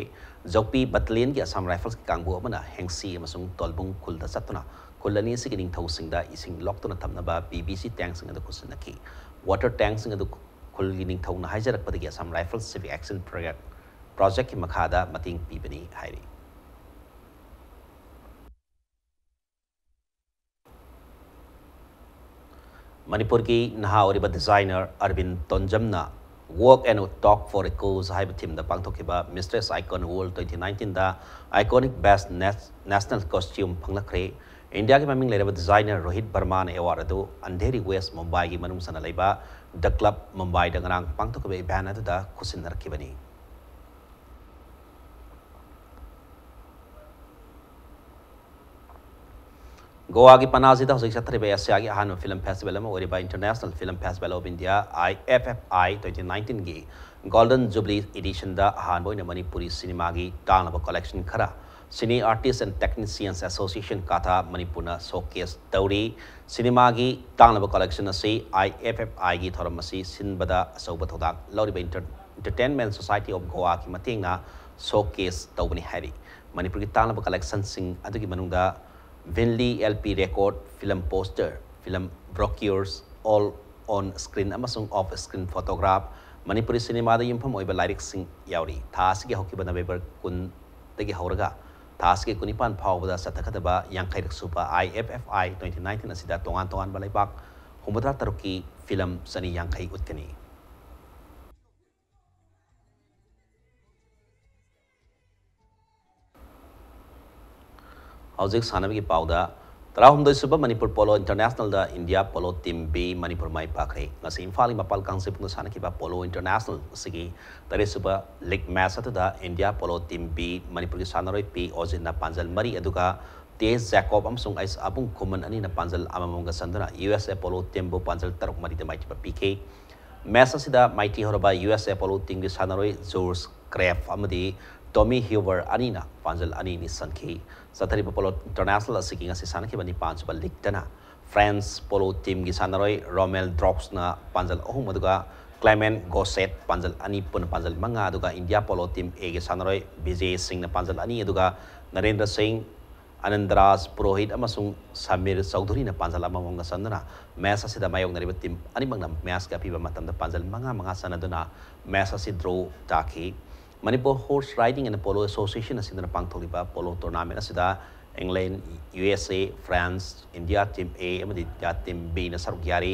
ꯖꯧꯄꯤ Battalionꯒꯤ Assam Riflesꯀꯤ ꯀꯥꯡꯕꯨ ꯑꯃꯅ ꯍꯦꯡꯁꯤ ꯑꯃꯁꯨꯡ ꯇꯣꯜꯕꯨꯡ ꯈꯨꯜꯗ ꯆꯠꯇꯨꯅ ꯈꯨꯜ ꯑꯅꯤ ꯑꯁꯤꯒꯤ ꯅꯤꯡꯊꯧꯁꯤꯡꯗ ꯏꯁꯤꯡ ꯂꯣꯛꯇꯨꯅ ꯊꯝꯅꯕ P V C tankꯁꯤꯡ ꯑꯗꯨ ꯈꯨꯠꯁꯤꯟꯅꯈꯤ꯫ Water tankꯁꯤꯡ ꯑꯗꯨ ꯈꯨꯜꯒꯤ ꯅꯤꯡꯊꯧꯅ ꯍꯥꯏꯖꯔꯛꯄꯗꯒꯤ Assam Rifles Civic Action Project, Projectꯀꯤ ꯃꯈꯥꯗ ꯃꯇꯦꯡ ꯄꯤꯕꯅꯤ ꯍꯥꯏꯔꯤ꯫ ꯃꯅꯤꯄꯨꯔꯒꯤ ꯅꯍꯥ ꯑꯣꯏꯔꯤꯕ designer ꯑꯔꯕꯤꯟ ꯇꯣꯟꯖꯝꯅ Walk and Talk for a Cause ꯍꯥꯏꯕ themeꯗ ꯄꯥꯡꯊꯣꯛꯈꯤꯕ Mistress Icon World twenty nineteenꯗ Iconic Best Nas-, National Costume ꯐꯪꯂꯛꯈ꯭ꯔꯦ꯫ ꯏꯟꯗꯤꯌꯥꯒꯤ ꯃꯃꯤꯡ ꯂꯩꯔꯕ designer ꯔꯣꯍꯤꯠ ꯕꯔꯃꯥꯅ award ꯑꯗꯨ ꯑꯟꯙꯦꯔꯤ West ꯃꯨꯝꯕꯥꯏꯒꯤ ꯃꯅꯨꯡ ꯆꯟꯅ ꯂꯩꯕ The Club ꯃꯨꯝꯕꯥꯏꯗ ꯉꯔꯥꯡ ꯄꯥꯡꯊꯣꯛꯈꯤꯕ event ꯑꯗꯨꯗ ꯈꯨꯠꯁꯤꯟꯅꯔꯛꯈꯤꯕꯅꯤ꯫ ꯒꯣꯋꯥꯒꯤ ꯄꯅꯥꯖꯤꯗ ꯍꯧꯖꯤꯛ ꯆꯠꯊꯔꯤꯕ ꯑꯦꯁꯤꯌꯥꯒꯤ ꯑꯍꯥꯟꯕ film festival ꯑꯃ ꯑꯣꯏꯔꯤꯕ International Film Festival of India, I F F I, twenty nineteenꯒꯤ Golden Jubilee Editionꯗ ꯑꯍꯥꯟꯕ ꯑꯣꯏꯅ ꯃꯅꯤꯄꯨꯔꯤ ꯁꯤꯅꯦꯃꯥꯒꯤ ꯇꯥꯡꯂꯕ collection ꯈꯔ Cine Artists and Technicians Association, ꯀꯥꯊꯥ, ꯃꯅꯤꯄꯨꯔꯅ showcase ꯇꯧꯔꯤ꯫ ꯁꯤꯅꯦꯃꯥꯒꯤ ꯇꯥꯡꯂꯕ collection ꯑꯁꯤ I F F Iꯒꯤ ꯊꯧꯔꯝ ꯑꯁꯤ ꯁꯤꯟꯕꯗ ꯑꯆꯧꯕ ꯊꯧꯗꯥꯡ ꯂꯧꯔꯤꯕ Inter-, Entertainment Society of Goaꯒꯤ ꯃꯇꯦꯡꯅ showcase ꯇꯧꯕꯅꯤ ꯍꯥꯏꯔꯤ꯫ ꯃꯅꯤꯄꯨꯔꯒꯤ ꯇꯥꯡꯂꯕ collectionꯁꯤꯡ ꯑꯗꯨꯒꯤ ꯃꯅꯨꯡꯗ Vinyl's L P record, film poster, film brochures, all on screen ꯑꯃꯁꯨꯡ off screen photograph, ꯃꯅꯤꯄꯨꯔꯤ ꯁꯤꯅꯦꯃꯥꯗ ꯌꯨꯝꯐꯝ ꯑꯣꯏꯕ ꯂꯥꯏꯔꯤꯛꯁꯤꯡ ꯌꯥꯎꯔꯤ꯫ ꯊꯥ ꯑꯁꯤꯒꯤ ꯍꯧꯈꯤꯕ November ꯀꯨꯟꯗꯒꯤ ꯍꯧꯔꯒ ꯊꯥ ꯑꯁꯤꯒꯤ ꯀꯨꯟꯅꯤꯄꯥꯟ ꯐꯥꯎꯕꯗ ꯆꯠꯊꯒꯗꯕ ꯌꯥꯡꯈꯩꯔꯛ ꯁꯨꯕ I F F I twenty nineteen ꯑꯁꯤꯗ ꯇꯣꯉꯥꯟ ꯇꯣꯉꯥꯟꯕ ꯂꯩꯕꯥꯛ ꯍꯨꯝꯐꯨꯇꯔꯥ ꯇꯔꯨꯛꯀꯤ film ꯆꯅꯤ ꯌꯥꯡꯈꯩ ꯎꯠꯀꯅꯤ꯫ ꯍꯧꯖꯤꯛ ꯁꯥꯟꯅꯕꯒꯤ ꯄꯥꯎꯗ, ꯇꯔꯥꯍꯨꯝꯗꯣꯏ ꯁꯨꯕ ꯃꯅꯤꯄꯨꯔ ꯄꯣꯂꯣ ꯏꯟꯇꯔꯅꯦꯁꯅꯦꯜꯗ India polo team B Manipur ꯃꯥꯏ ꯄꯥꯛꯈ꯭ꯔꯦ꯫ ꯉꯁꯤ ꯏꯝꯐꯥꯜꯒꯤ ꯃꯄꯥꯜ ꯀꯥꯡꯖꯩꯕꯨꯡꯗ ꯁꯥꯟꯅꯈꯤꯕ ꯄꯣꯂꯣ ꯏꯟꯇꯔꯅꯦꯁꯅꯦꯜ ꯑꯁꯤꯒꯤ ꯇꯔꯦꯠ ꯁꯨꯕ ꯂꯤꯒ ꯃꯦꯆ ꯑꯗꯨꯗ ꯏꯟꯗꯤꯌꯥ ꯄꯣꯂꯣ ꯇꯤꯝ ꯕꯤ ꯃꯅꯤꯄꯨꯔꯒꯤ ꯁꯥꯟꯅꯔꯣꯏ ꯄꯤ ꯑꯣꯖꯤꯟꯅ ꯄꯥꯟꯖꯜ ꯃꯔꯤ, ꯑꯗꯨꯒ ꯇꯤ ꯑꯦꯁ ꯖꯦꯀꯣꯕ ꯑꯃꯁꯨꯡ ꯑꯩꯁ ꯑꯕꯨꯡ ꯈꯨꯃꯟ ꯑꯅꯤꯅ ꯄꯥꯟꯖꯜ ꯑꯃꯃꯝꯒ ꯆꯟꯗꯨꯅ ꯌꯨ ꯑꯦꯁ ꯑꯦ ꯄꯣꯂꯣ ꯇꯤꯝꯕꯨ ꯄꯥꯟꯖꯜ ꯇꯔꯨꯛ ꯃꯔꯤꯗ ꯃꯥꯏꯊꯤꯕ ꯄꯤꯈꯤ꯫ ꯃꯦꯆ ꯑꯁꯤꯗ ꯃꯥꯏꯊꯤ ꯍꯧꯔꯕ ꯌꯨ ꯑꯦꯁ ꯑꯦ ꯄꯣꯂꯣ ꯇꯤꯝꯒꯤ ꯁꯥꯟꯅꯔꯣꯏ ꯖꯣꯔꯖ ꯀ꯭ꯔꯦꯐ ꯑꯃꯗꯤ ꯇꯣꯃꯤ ꯍ꯭ꯌꯨꯕꯔ ꯑꯅꯤꯅ ꯄꯥꯟꯖꯜ ꯑꯅꯤ ꯑꯅꯤ ꯆꯟꯈꯤ꯫ ꯆꯠꯊꯔꯤꯕ ꯄꯣꯂꯣ ꯏꯟꯇꯔꯅꯦꯁꯅꯦꯜ ꯑꯁꯤꯒꯤ ꯉꯁꯤ ꯁꯥꯟꯅꯈꯤꯕ ꯅꯤꯄꯥꯟ ꯁꯨꯕ ꯂꯤꯒꯇꯅ ꯐ꯭ꯔꯦꯟꯁ ꯄꯣꯂꯣ ꯇꯤꯝꯒꯤ ꯁꯥꯟꯅꯔꯣꯏ ꯔꯣꯃꯦꯜ ꯗ꯭ꯔꯣꯛꯁꯅ ꯄꯥꯟꯖꯜ ꯑꯍꯨꯝ, ꯑꯗꯨꯒ ꯀ꯭ꯂꯦꯃꯦꯟ ꯒꯣꯁꯦꯠ ꯄꯥꯟꯖꯜ ꯑꯅꯤ, ꯄꯨꯟꯅ ꯄꯥꯟꯖꯜ ꯃꯉꯥ, ꯑꯗꯨꯒ ꯏꯟꯗꯤꯌꯥ ꯄꯣꯂꯣ ꯇꯤꯝ ꯑꯦꯒꯤ ꯁꯥꯟꯅꯔꯣꯏ ꯕꯤꯖꯦ ꯁꯤꯡꯅ ꯄꯥꯟꯖꯜ ꯑꯅꯤ, ꯑꯗꯨꯒ ꯅꯔꯦꯟꯗ꯭ꯔ ꯁꯤꯡ, ꯑꯅꯟꯗꯔꯥꯖ ꯄꯨꯔꯣꯍꯤꯠ ꯑꯃꯁꯨꯡ ꯁꯃꯤꯔ ꯆꯧꯙꯨꯔꯤꯅ ꯄꯥꯟꯖꯜ ꯑꯃꯃꯝꯒ ꯆꯟꯗꯨꯅ ꯃꯦꯆ ꯑꯁꯤꯗ ꯃꯥꯌꯣꯛꯅꯔꯤꯕ ꯇꯤꯝ ꯑꯅꯤꯃꯛꯅ ꯃꯦꯆꯀꯤ ꯑꯄꯤꯕ ꯃꯇꯝꯗ ꯄꯥꯟꯖꯜ ꯃꯉꯥ ꯃꯉꯥ ꯆꯟꯅꯗꯨꯅ ꯃꯦꯆ ꯑꯁꯤ ꯗ꯭ꯔꯣ ꯇꯥꯈꯤ꯫ Manipur horse riding and polo ꯑꯦꯁꯣꯁꯤꯌꯦꯁꯟꯅ ꯁꯤꯟꯗꯨꯅ ꯄꯥꯡꯊꯣꯛꯂꯤꯕ ꯄꯣꯂꯣ ꯇꯣꯔꯅꯥꯃꯦꯟ ꯑꯁꯤꯗ ꯏꯪꯂꯦꯟ, U S A, France, India team A ꯑꯃꯗꯤ ꯏꯟꯗꯤꯌꯥ ꯇꯤꯝ ꯕꯤꯅ ꯁꯔꯨꯛ ꯌꯥꯔꯤ꯫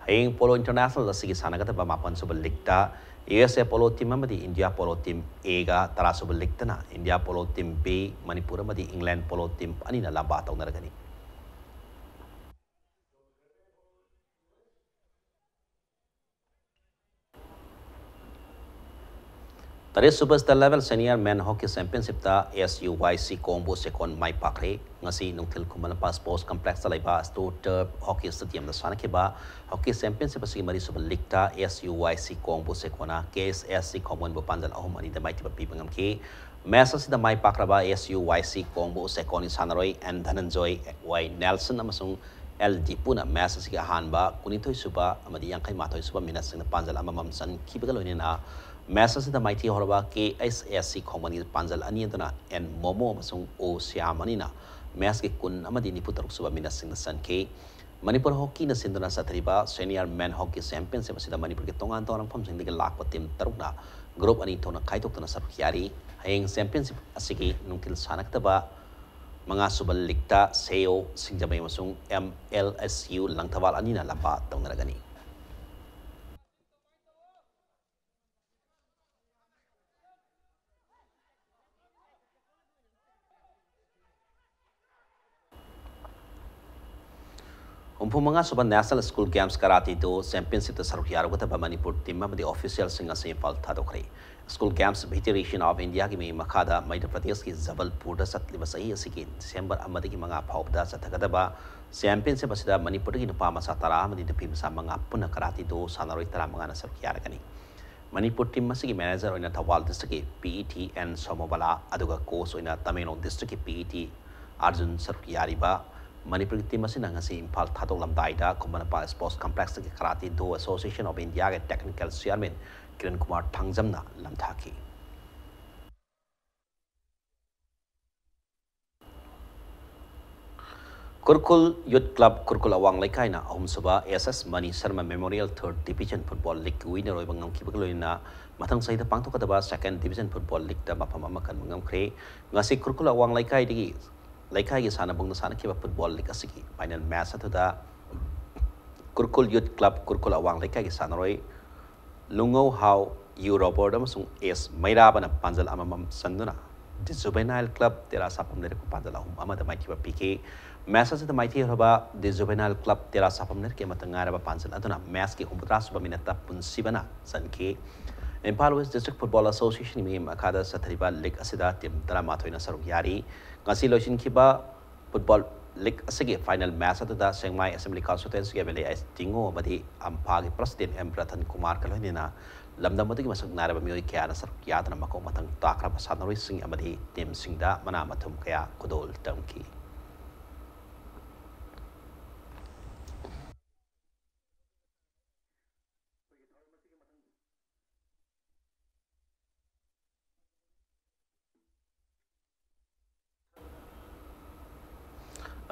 ꯍꯌꯦꯡ ꯄꯣꯂꯣ ꯏꯟꯇꯔꯅꯦꯁꯅꯦꯜ ꯑꯁꯤꯒꯤ ꯁꯥꯟꯅꯒꯗꯕ ꯃꯥꯄꯟ ꯁꯨꯕ ꯂꯤꯒꯇ U S A polo team ꯑꯃꯗꯤ ꯏꯟꯗꯤꯌꯥ ꯄꯣꯂꯣ ꯇꯤꯝ ꯑꯦꯒ ꯇꯔꯥ ꯁꯨꯕ ꯂꯤꯒꯇꯅ India polo team B, Manipur ꯑꯃꯗꯤ ꯏꯪꯂꯦꯟ ꯄꯣꯂꯣ ꯇꯤꯝ ꯑꯅꯤꯅ ꯂꯝꯕꯥ ꯇꯧꯅꯔꯒꯅꯤ꯫ ꯇꯔꯦꯠ ꯁꯨꯕ state level senior men hockey ꯆꯦꯝꯄꯤꯌꯟꯁꯤꯞꯇ ꯑꯦꯁ ꯌꯨ ꯋꯥꯏ ꯁꯤ ꯀꯣꯡꯕꯨ ꯁꯦꯀꯣꯟ ꯃꯥꯏ ꯄꯥꯛꯈ꯭ꯔꯦ꯫ ꯉꯁꯤ ꯅꯨꯡꯊꯤꯜ ꯈꯨꯃꯟ ꯂꯝꯄꯥꯛ ꯁ꯭ꯄꯣꯔꯠꯁ ꯀꯝꯄ꯭ꯂꯦꯛꯁꯇ ꯂꯩꯕ ꯁ꯭ꯇꯣꯔ ꯇꯔꯐ ꯍꯣꯀꯤ ꯁ꯭ꯇꯦꯗꯤꯌꯝꯗ ꯁꯥꯟꯅꯈꯤꯕ ꯍꯣꯀꯤ ꯆꯦꯝꯄꯤꯌꯟꯁꯤꯞ ꯑꯁꯤꯒꯤ ꯃꯔꯤꯁꯨꯕ ꯂꯤꯒꯇ ꯑꯦꯁ ꯌꯨ ꯋꯥꯏ ꯁꯤ ꯀꯣꯡꯕꯨ ꯁꯦꯀꯣꯅ ꯀꯦ ꯑꯦꯁ ꯑꯦꯁ ꯁꯤ ꯈꯣꯡꯕꯣꯟꯕꯨ ꯄꯥꯟꯖꯜ ꯑꯍꯨꯝ ꯑꯅꯤꯗ ꯃꯥꯏꯊꯤꯕ ꯄꯤꯕ ꯉꯝꯈꯤ꯫ ꯃꯦꯆ ꯑꯁꯤꯗ ꯃꯥꯏ ꯄꯥꯛꯈ꯭ꯔꯕ ꯑꯦꯁ ꯌꯨ ꯋꯥꯏ ꯁꯤ ꯀꯣꯡꯕꯨ ꯁꯦꯀꯣꯟꯒꯤ ꯁꯥꯟꯅꯔꯣꯏ ꯑꯦꯟ ꯙꯅꯟꯖꯣꯏ, ꯋꯥꯏ ꯅꯦꯜꯁꯟ ꯑꯃꯁꯨꯡ ꯑꯦꯜ ꯗꯤꯄꯨꯅ ꯃꯦꯆ ꯑꯁꯤꯒꯤ ꯑꯍꯥꯟꯕ ꯀꯨꯟꯅꯤꯊꯣꯏ ꯁꯨꯕ ꯑꯃꯗꯤ ꯌꯥꯡꯈꯩ ꯃꯥꯊꯣꯏ ꯁꯨꯕ ꯃꯤꯅꯠꯁꯤꯡꯗ ꯄꯥꯟꯖꯜ ꯑꯃꯃꯝ ꯆꯟꯈꯤꯕꯒ ꯂꯣꯏꯅꯅ ꯃꯦꯆ ꯑꯁꯤꯗ ꯃꯥꯏꯊꯤ ꯍꯧꯔꯕ ꯀꯦ ꯑꯩꯆ ꯑꯦꯁ ꯁꯤ ꯈꯣꯡꯕꯣꯟꯒꯤ ꯄꯥꯟꯖꯜ ꯑꯅꯤ ꯑꯗꯨꯅ ꯑꯦꯟ ꯃꯣꯃꯣ ꯑꯃꯁꯨꯡ ꯑꯣ ꯁ꯭ꯌꯥꯝ ꯑꯅꯤꯅ ꯃꯦꯆꯀꯤ ꯀꯨꯟ ꯑꯃꯗꯤ ꯅꯤꯐꯨ ꯇꯔꯨꯛ ꯁꯨꯕ ꯃꯤꯅꯠꯁꯤꯡꯗ ꯆꯟꯈꯤ꯫ ꯃꯅꯤꯄꯨꯔ ꯍꯣꯀꯤꯅ ꯁꯤꯟꯗꯨꯅ ꯆꯠꯊꯔꯤꯕ ꯁꯦꯅꯤꯌꯔ ꯃꯦꯟ ꯍꯣꯀꯤ ꯆꯦꯝꯄꯤꯌꯟꯁꯤꯞ ꯑꯁꯤꯗ ꯃꯅꯤꯄꯨꯔꯒꯤ ꯇꯣꯉꯥꯟ ꯇꯣꯉꯥꯟꯕ ꯃꯐꯝꯁꯤꯡꯗꯒꯤ ꯂꯥꯛꯄ ꯇꯤꯝ ꯇꯔꯨꯛꯅ ꯒ꯭ꯔꯨꯞ ꯑꯅꯤ ꯊꯣꯛꯅ ꯈꯥꯏꯗꯣꯛꯇꯨꯅ ꯁꯔꯨꯛ ꯌꯥꯔꯤ꯫ ꯍꯌꯦꯡ ꯆꯦꯝꯄꯤꯌꯟꯁꯤꯞ ꯑꯁꯤꯒꯤ ꯅꯨꯡꯊꯤꯜ ꯁꯥꯟꯅꯒꯗꯕ ꯃꯉꯥꯁꯨꯕ ꯂꯤꯒꯇ ꯁꯦꯌꯣ ꯁꯤꯡꯖꯃꯩ ꯑꯃꯁꯨꯡ ꯑꯦꯝ ꯑꯦꯜ ꯑꯦꯁ ꯌꯨ ꯂꯪꯊꯕꯥꯜ ꯑꯅꯤꯅ ꯂꯝꯕꯥ ꯇꯧꯅꯔꯒꯅꯤ꯫ ꯍꯨꯝꯐꯨ ꯃꯉꯥ ꯁꯨꯕ National School Games Karate Do Championship ꯇ ꯁꯔꯨꯛ ꯌꯥꯔꯨꯒꯗꯕ ꯃꯅꯤꯄꯨꯔ team ꯑꯃꯗꯤ official ꯁꯤꯡ ꯑꯁꯤ Imphal ꯊꯥꯗꯣꯛꯈ꯭ꯔꯦ꯫ School Games Federation of India ꯒꯤ ꯃꯤꯠꯌꯦꯡ ꯃꯈꯥꯗ ꯃꯙ꯭ꯌ ꯄ꯭ꯔꯗꯦꯁꯀꯤ ꯖꯕꯜꯄꯨꯔꯗ ꯆꯠꯂꯤꯕ ꯆꯍꯤ ꯑꯁꯤꯒꯤ ꯗꯤꯁꯦꯝꯕꯔ ꯑꯃꯗꯒꯤ ꯃꯉꯥ ꯐꯥꯎꯕꯗ ꯆꯠꯊꯒꯗꯕ championship ꯑꯁꯤꯗ ꯃꯅꯤꯄꯨꯔꯗꯒꯤ ꯅꯨꯄꯥ ꯃꯆꯥ ꯇꯔꯥ ꯑꯃꯗꯤ ꯅꯨꯄꯤ ꯃꯆꯥ ꯃꯉꯥ ꯄꯨꯟꯅ Karate Do ꯁꯥꯟꯅꯔꯣꯏ ꯇꯔꯥꯃꯉꯥꯅ ꯁꯔꯨꯛ ꯌꯥꯔꯒꯅꯤ꯫ ꯃꯅꯤꯄꯨꯔ team ꯑꯁꯤꯒꯤ manager ꯑꯣꯏꯅ ꯊꯧꯕꯥꯜ district ꯀꯤ P E T N ꯁꯣꯃꯣꯕꯂꯥ, ꯑꯗꯨꯒ coach ꯑꯣꯏꯅ ꯇꯃꯦꯡꯂꯣꯡ district ꯀꯤ P E T ꯑꯥꯔꯖꯨꯟ ꯁꯔꯨꯛ ꯌꯥꯔꯤꯕ ꯃꯅꯤꯄꯨꯔꯒꯤ team ꯑꯁꯤꯅ ꯉꯁꯤ ꯏꯝꯐꯥꯜ ꯊꯥꯗꯣꯛꯂꯝꯗꯥꯏꯗ ꯈꯨꯃꯟ ꯂꯝꯄꯥꯛ Sports Complex ꯀꯤ Karate Do Association of India ꯒꯤ technical chairman ꯀꯤꯔꯟ ꯀꯨꯃꯥꯔ ꯊꯥꯡꯖꯝꯅ ꯂꯝꯊꯥꯈꯤ꯫ ꯈꯨꯔꯈꯨꯜ Youth Club ꯈꯨꯔꯈꯨꯜ ꯑꯋꯥꯡ ꯂꯩꯀꯥꯏꯅ ꯑꯍꯨꯝꯁꯨꯕ S S Mani Sharma Memorial Third Division Football League ꯀꯤ winner ꯑꯣꯏꯕ ꯉꯝꯈꯤꯕꯒ ꯂꯣꯏꯅꯅ ꯃꯊꯪ ꯆꯍꯤꯗ ꯄꯥꯡꯊꯣꯛꯀꯗꯕ Second Division Football League ꯇ ꯃꯐꯝ ꯑꯃ ꯀꯟꯕ ꯉꯝꯈ꯭ꯔꯦ꯫ ꯉꯁꯤ ꯈꯨꯔꯈꯨꯜ ꯑꯋꯥꯡ ꯂꯩꯀꯥꯏꯗꯒꯤ, ꯂꯩꯀꯥꯏꯒꯤ ꯁꯥꯟꯅꯕꯨꯡꯗ ꯁꯥꯟꯅꯈꯤꯕ football league ꯑꯁꯤꯒꯤ final match ꯑꯗꯨꯗ ꯈꯨꯔꯈꯨꯜ Youth Club ꯈꯨꯔꯈꯨꯜ ꯑꯋꯥꯡ ꯂꯩꯀꯥꯏꯒꯤ ꯁꯥꯟꯅꯔꯣꯏ ꯂꯨꯡꯉꯧ ꯍꯥꯎ, ꯌꯨ ꯔꯣꯕꯔꯠ ꯑꯃꯁꯨꯡ ꯑꯦꯁ ꯃꯩꯔꯥꯕꯅ ꯄꯥꯟꯖꯜ ꯑꯃꯃꯝ ꯆꯟꯗꯨꯅ The Juvenile Club ꯇꯦꯔꯥ ꯁꯥꯐꯝ ꯂꯩꯔꯛꯄꯨ ꯄꯥꯟꯖꯜ ꯑꯍꯨꯝ ꯑꯃꯗ ꯃꯥꯏꯊꯤꯕ ꯄꯤꯈꯤ꯫ Match ꯑꯁꯤꯗ ꯃꯥꯏꯊꯤꯔꯕ The Juvenile Club ꯇꯦꯔꯥ ꯁꯥꯐꯝ ꯂꯩꯔꯛꯀꯤ ꯑꯃꯠꯇ ꯉꯥꯏꯔꯕ ꯄꯥꯟꯖꯜ ꯑꯗꯨꯅ match ꯀꯤ ꯍꯨꯝꯐꯨꯇꯔꯥ ꯁꯨꯕ minute ꯇ ꯄꯨꯟꯁꯤꯕꯅ ꯆꯟꯈꯤ꯫ Imphal West District Football Association ꯒꯤ ꯃꯤꯠꯌꯦꯡ ꯃꯈꯥꯗ ꯆꯠꯊꯔꯤꯕ league ꯑꯁꯤꯗ team ꯇꯔꯥꯃꯥꯊꯣꯏꯅ ꯁꯔꯨꯛ ꯌꯥꯔꯤ꯫ ꯉꯁꯤ ꯂꯣꯏꯁꯤꯟꯈꯤꯕ football league ꯑꯁꯤꯒꯤ final match ꯑꯗꯨꯗ ꯁꯦꯡꯃꯥꯏ Assembly Constituency ꯒꯤ M L A ꯑꯦꯁ ꯇꯤꯡꯉꯣ ꯑꯃꯗꯤ ꯑꯝꯐꯥꯒꯤ President ꯑꯦꯝ ꯔꯇꯟ ꯀꯨꯃꯥꯔꯒ ꯂꯣꯏꯅꯅ ꯂꯝꯗꯝ ꯑꯗꯨꯒꯤ ꯃꯁꯛ ꯅꯥꯏꯔꯕ ꯃꯤꯑꯣꯏ ꯀꯌꯥꯅ ꯁꯔꯨꯛ ꯌꯥꯗꯨꯅ ꯃꯀꯣꯛ ꯃꯊꯪ ꯇꯥꯈ꯭ꯔꯕ ꯁꯥꯟꯅꯔꯣꯏꯁꯤꯡ ꯑꯃꯗꯤ team ꯁꯤꯡꯗ ꯃꯅꯥ ꯃꯊꯨꯝ ꯀꯌꯥ ꯈꯨꯗꯣꯜ ꯇꯝꯈꯤ꯫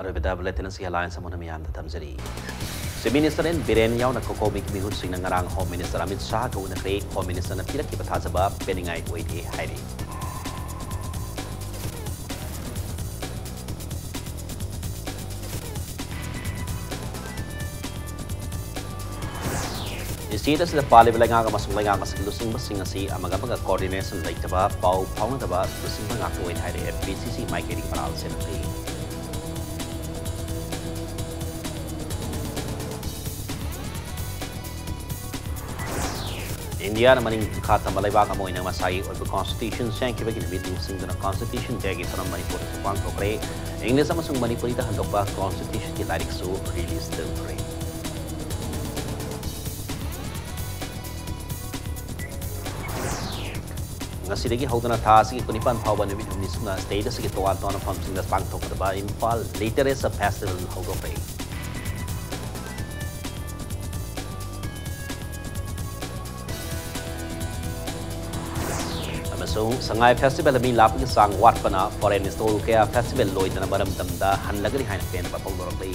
ꯑꯔꯣꯏꯕꯗ bulletin ꯑꯁꯤꯒꯤ headlines ꯑꯃꯨꯛ ꯍꯟꯅ ꯃꯤꯌꯥꯝꯗ ꯊꯝꯖꯔꯤ꯫ Chief Minister N ꯕꯤꯔꯦꯟ ꯌꯥꯎꯅ COCOMI ꯒꯤ ꯃꯤꯍꯨꯠꯁꯤꯡꯅ ꯉꯔꯥꯡ Home Minister Amit ꯁꯥꯍꯒ ꯎꯅꯈ꯭ꯔꯦ꯫ Home Minister ꯅ ꯄꯤꯔꯛꯈꯤꯕ ꯊꯥꯖꯕ ꯄꯦꯟꯅꯤꯡꯉꯥꯏ ꯑꯣꯏꯗꯦ ꯍꯥꯏꯔꯤ꯫ State ꯑꯁꯤꯗ ꯄꯥꯜꯂꯤꯕ ꯂꯩꯉꯥꯛ ꯑꯃꯁꯨꯡ ꯂꯩꯉꯥꯛ ꯑꯁꯤꯒꯤ ꯂꯨꯆꯤꯡꯕꯁꯤꯡ ꯑꯁꯤ ꯑꯃꯒ ꯑꯃꯒ coordination ꯂꯩꯇꯕ, ꯄꯥꯎ ꯐꯥꯎꯅꯗꯕ ꯂꯨꯆꯤꯡꯕ ꯉꯥꯛꯇ ꯑꯣꯏ ꯍꯥꯏꯔꯦ꯫ P C C ꯃꯥꯏꯀꯩꯗꯒꯤ ꯃꯔꯥꯜ ꯁꯦꯟꯅꯈ꯭ꯔꯦ꯫ ꯏꯟꯗꯤꯌꯥꯅ ꯃꯅꯤꯡ ꯈꯥ ꯊꯝꯕ ꯂꯩꯕꯥꯛ ꯑꯃ ꯑꯣꯏꯅ ꯃꯁꯥꯒꯤ ꯑꯣꯏꯕ ꯀꯣꯟꯁꯇꯤꯇ꯭ꯌꯨꯁꯟ ꯁꯦꯝꯈꯤꯕꯒꯤ ꯅꯨꯃꯤꯠ ꯅꯤꯡꯁꯤꯡꯗꯨꯅ ꯀꯣꯟꯁꯇꯤꯇ꯭ꯌꯨꯁꯟ ꯗꯦꯒꯤ ꯊꯧꯔꯝ ꯃꯅꯤꯄꯨꯔꯗꯁꯨ ꯄꯥꯡꯊꯣꯛꯈ꯭ꯔꯦ꯫ ꯏꯪꯂꯤꯁ ꯑꯃꯁꯨꯡ ꯃꯅꯤꯄꯨꯔꯤꯗ ꯍꯟꯗꯣꯛꯄ ꯀꯣꯟꯁꯇꯤꯇ꯭ꯌꯨꯁꯟꯒꯤ ꯂꯥꯏꯔꯤꯛꯁꯨ ꯔꯤꯂꯤꯖ ꯇꯧꯈ꯭ꯔꯦ꯫ ꯉꯁꯤꯗꯒꯤ ꯍꯧꯗꯨꯅ ꯊꯥ ꯑꯁꯤꯒꯤ ꯀꯨꯟꯅꯤꯄꯥꯟ ꯐꯥꯎꯕ ꯅꯨꯃꯤꯠ ꯍꯨꯝꯅꯤ ꯁꯨꯞꯅ state ꯑꯁꯤꯒꯤ ꯇꯣꯉꯥꯟ ꯇꯣꯉꯥꯟꯕ ꯃꯐꯝꯁꯤꯡꯗ ꯄꯥꯡꯊꯣꯛꯀꯗꯕ ꯏꯝꯐꯥꯜ ꯂꯤꯇꯔꯦꯆꯔ ꯐꯦꯁꯇꯤꯚꯦꯜ ꯍꯧꯗꯣꯛꯈ꯭ꯔꯦ꯫ ꯑꯃꯁꯨꯡ ꯁꯉꯥꯏ ꯐꯦꯁꯇꯤꯚꯦꯜꯗ ꯃꯤ ꯂꯥꯛꯄꯒꯤ ꯆꯥꯡ ꯋꯥꯠꯄꯅ ꯐꯣꯔꯦꯟ ꯁ꯭ꯇꯣꯜ ꯀꯌꯥ ꯐꯦꯁꯇꯤꯚꯦꯜ ꯂꯣꯏꯗꯅ ꯃꯔꯝꯗꯝꯗ ꯍꯜꯂꯒꯅꯤ ꯍꯥꯏꯅ ꯄꯦꯟꯕ ꯐꯣꯡꯗꯣꯔꯛꯂꯤ꯫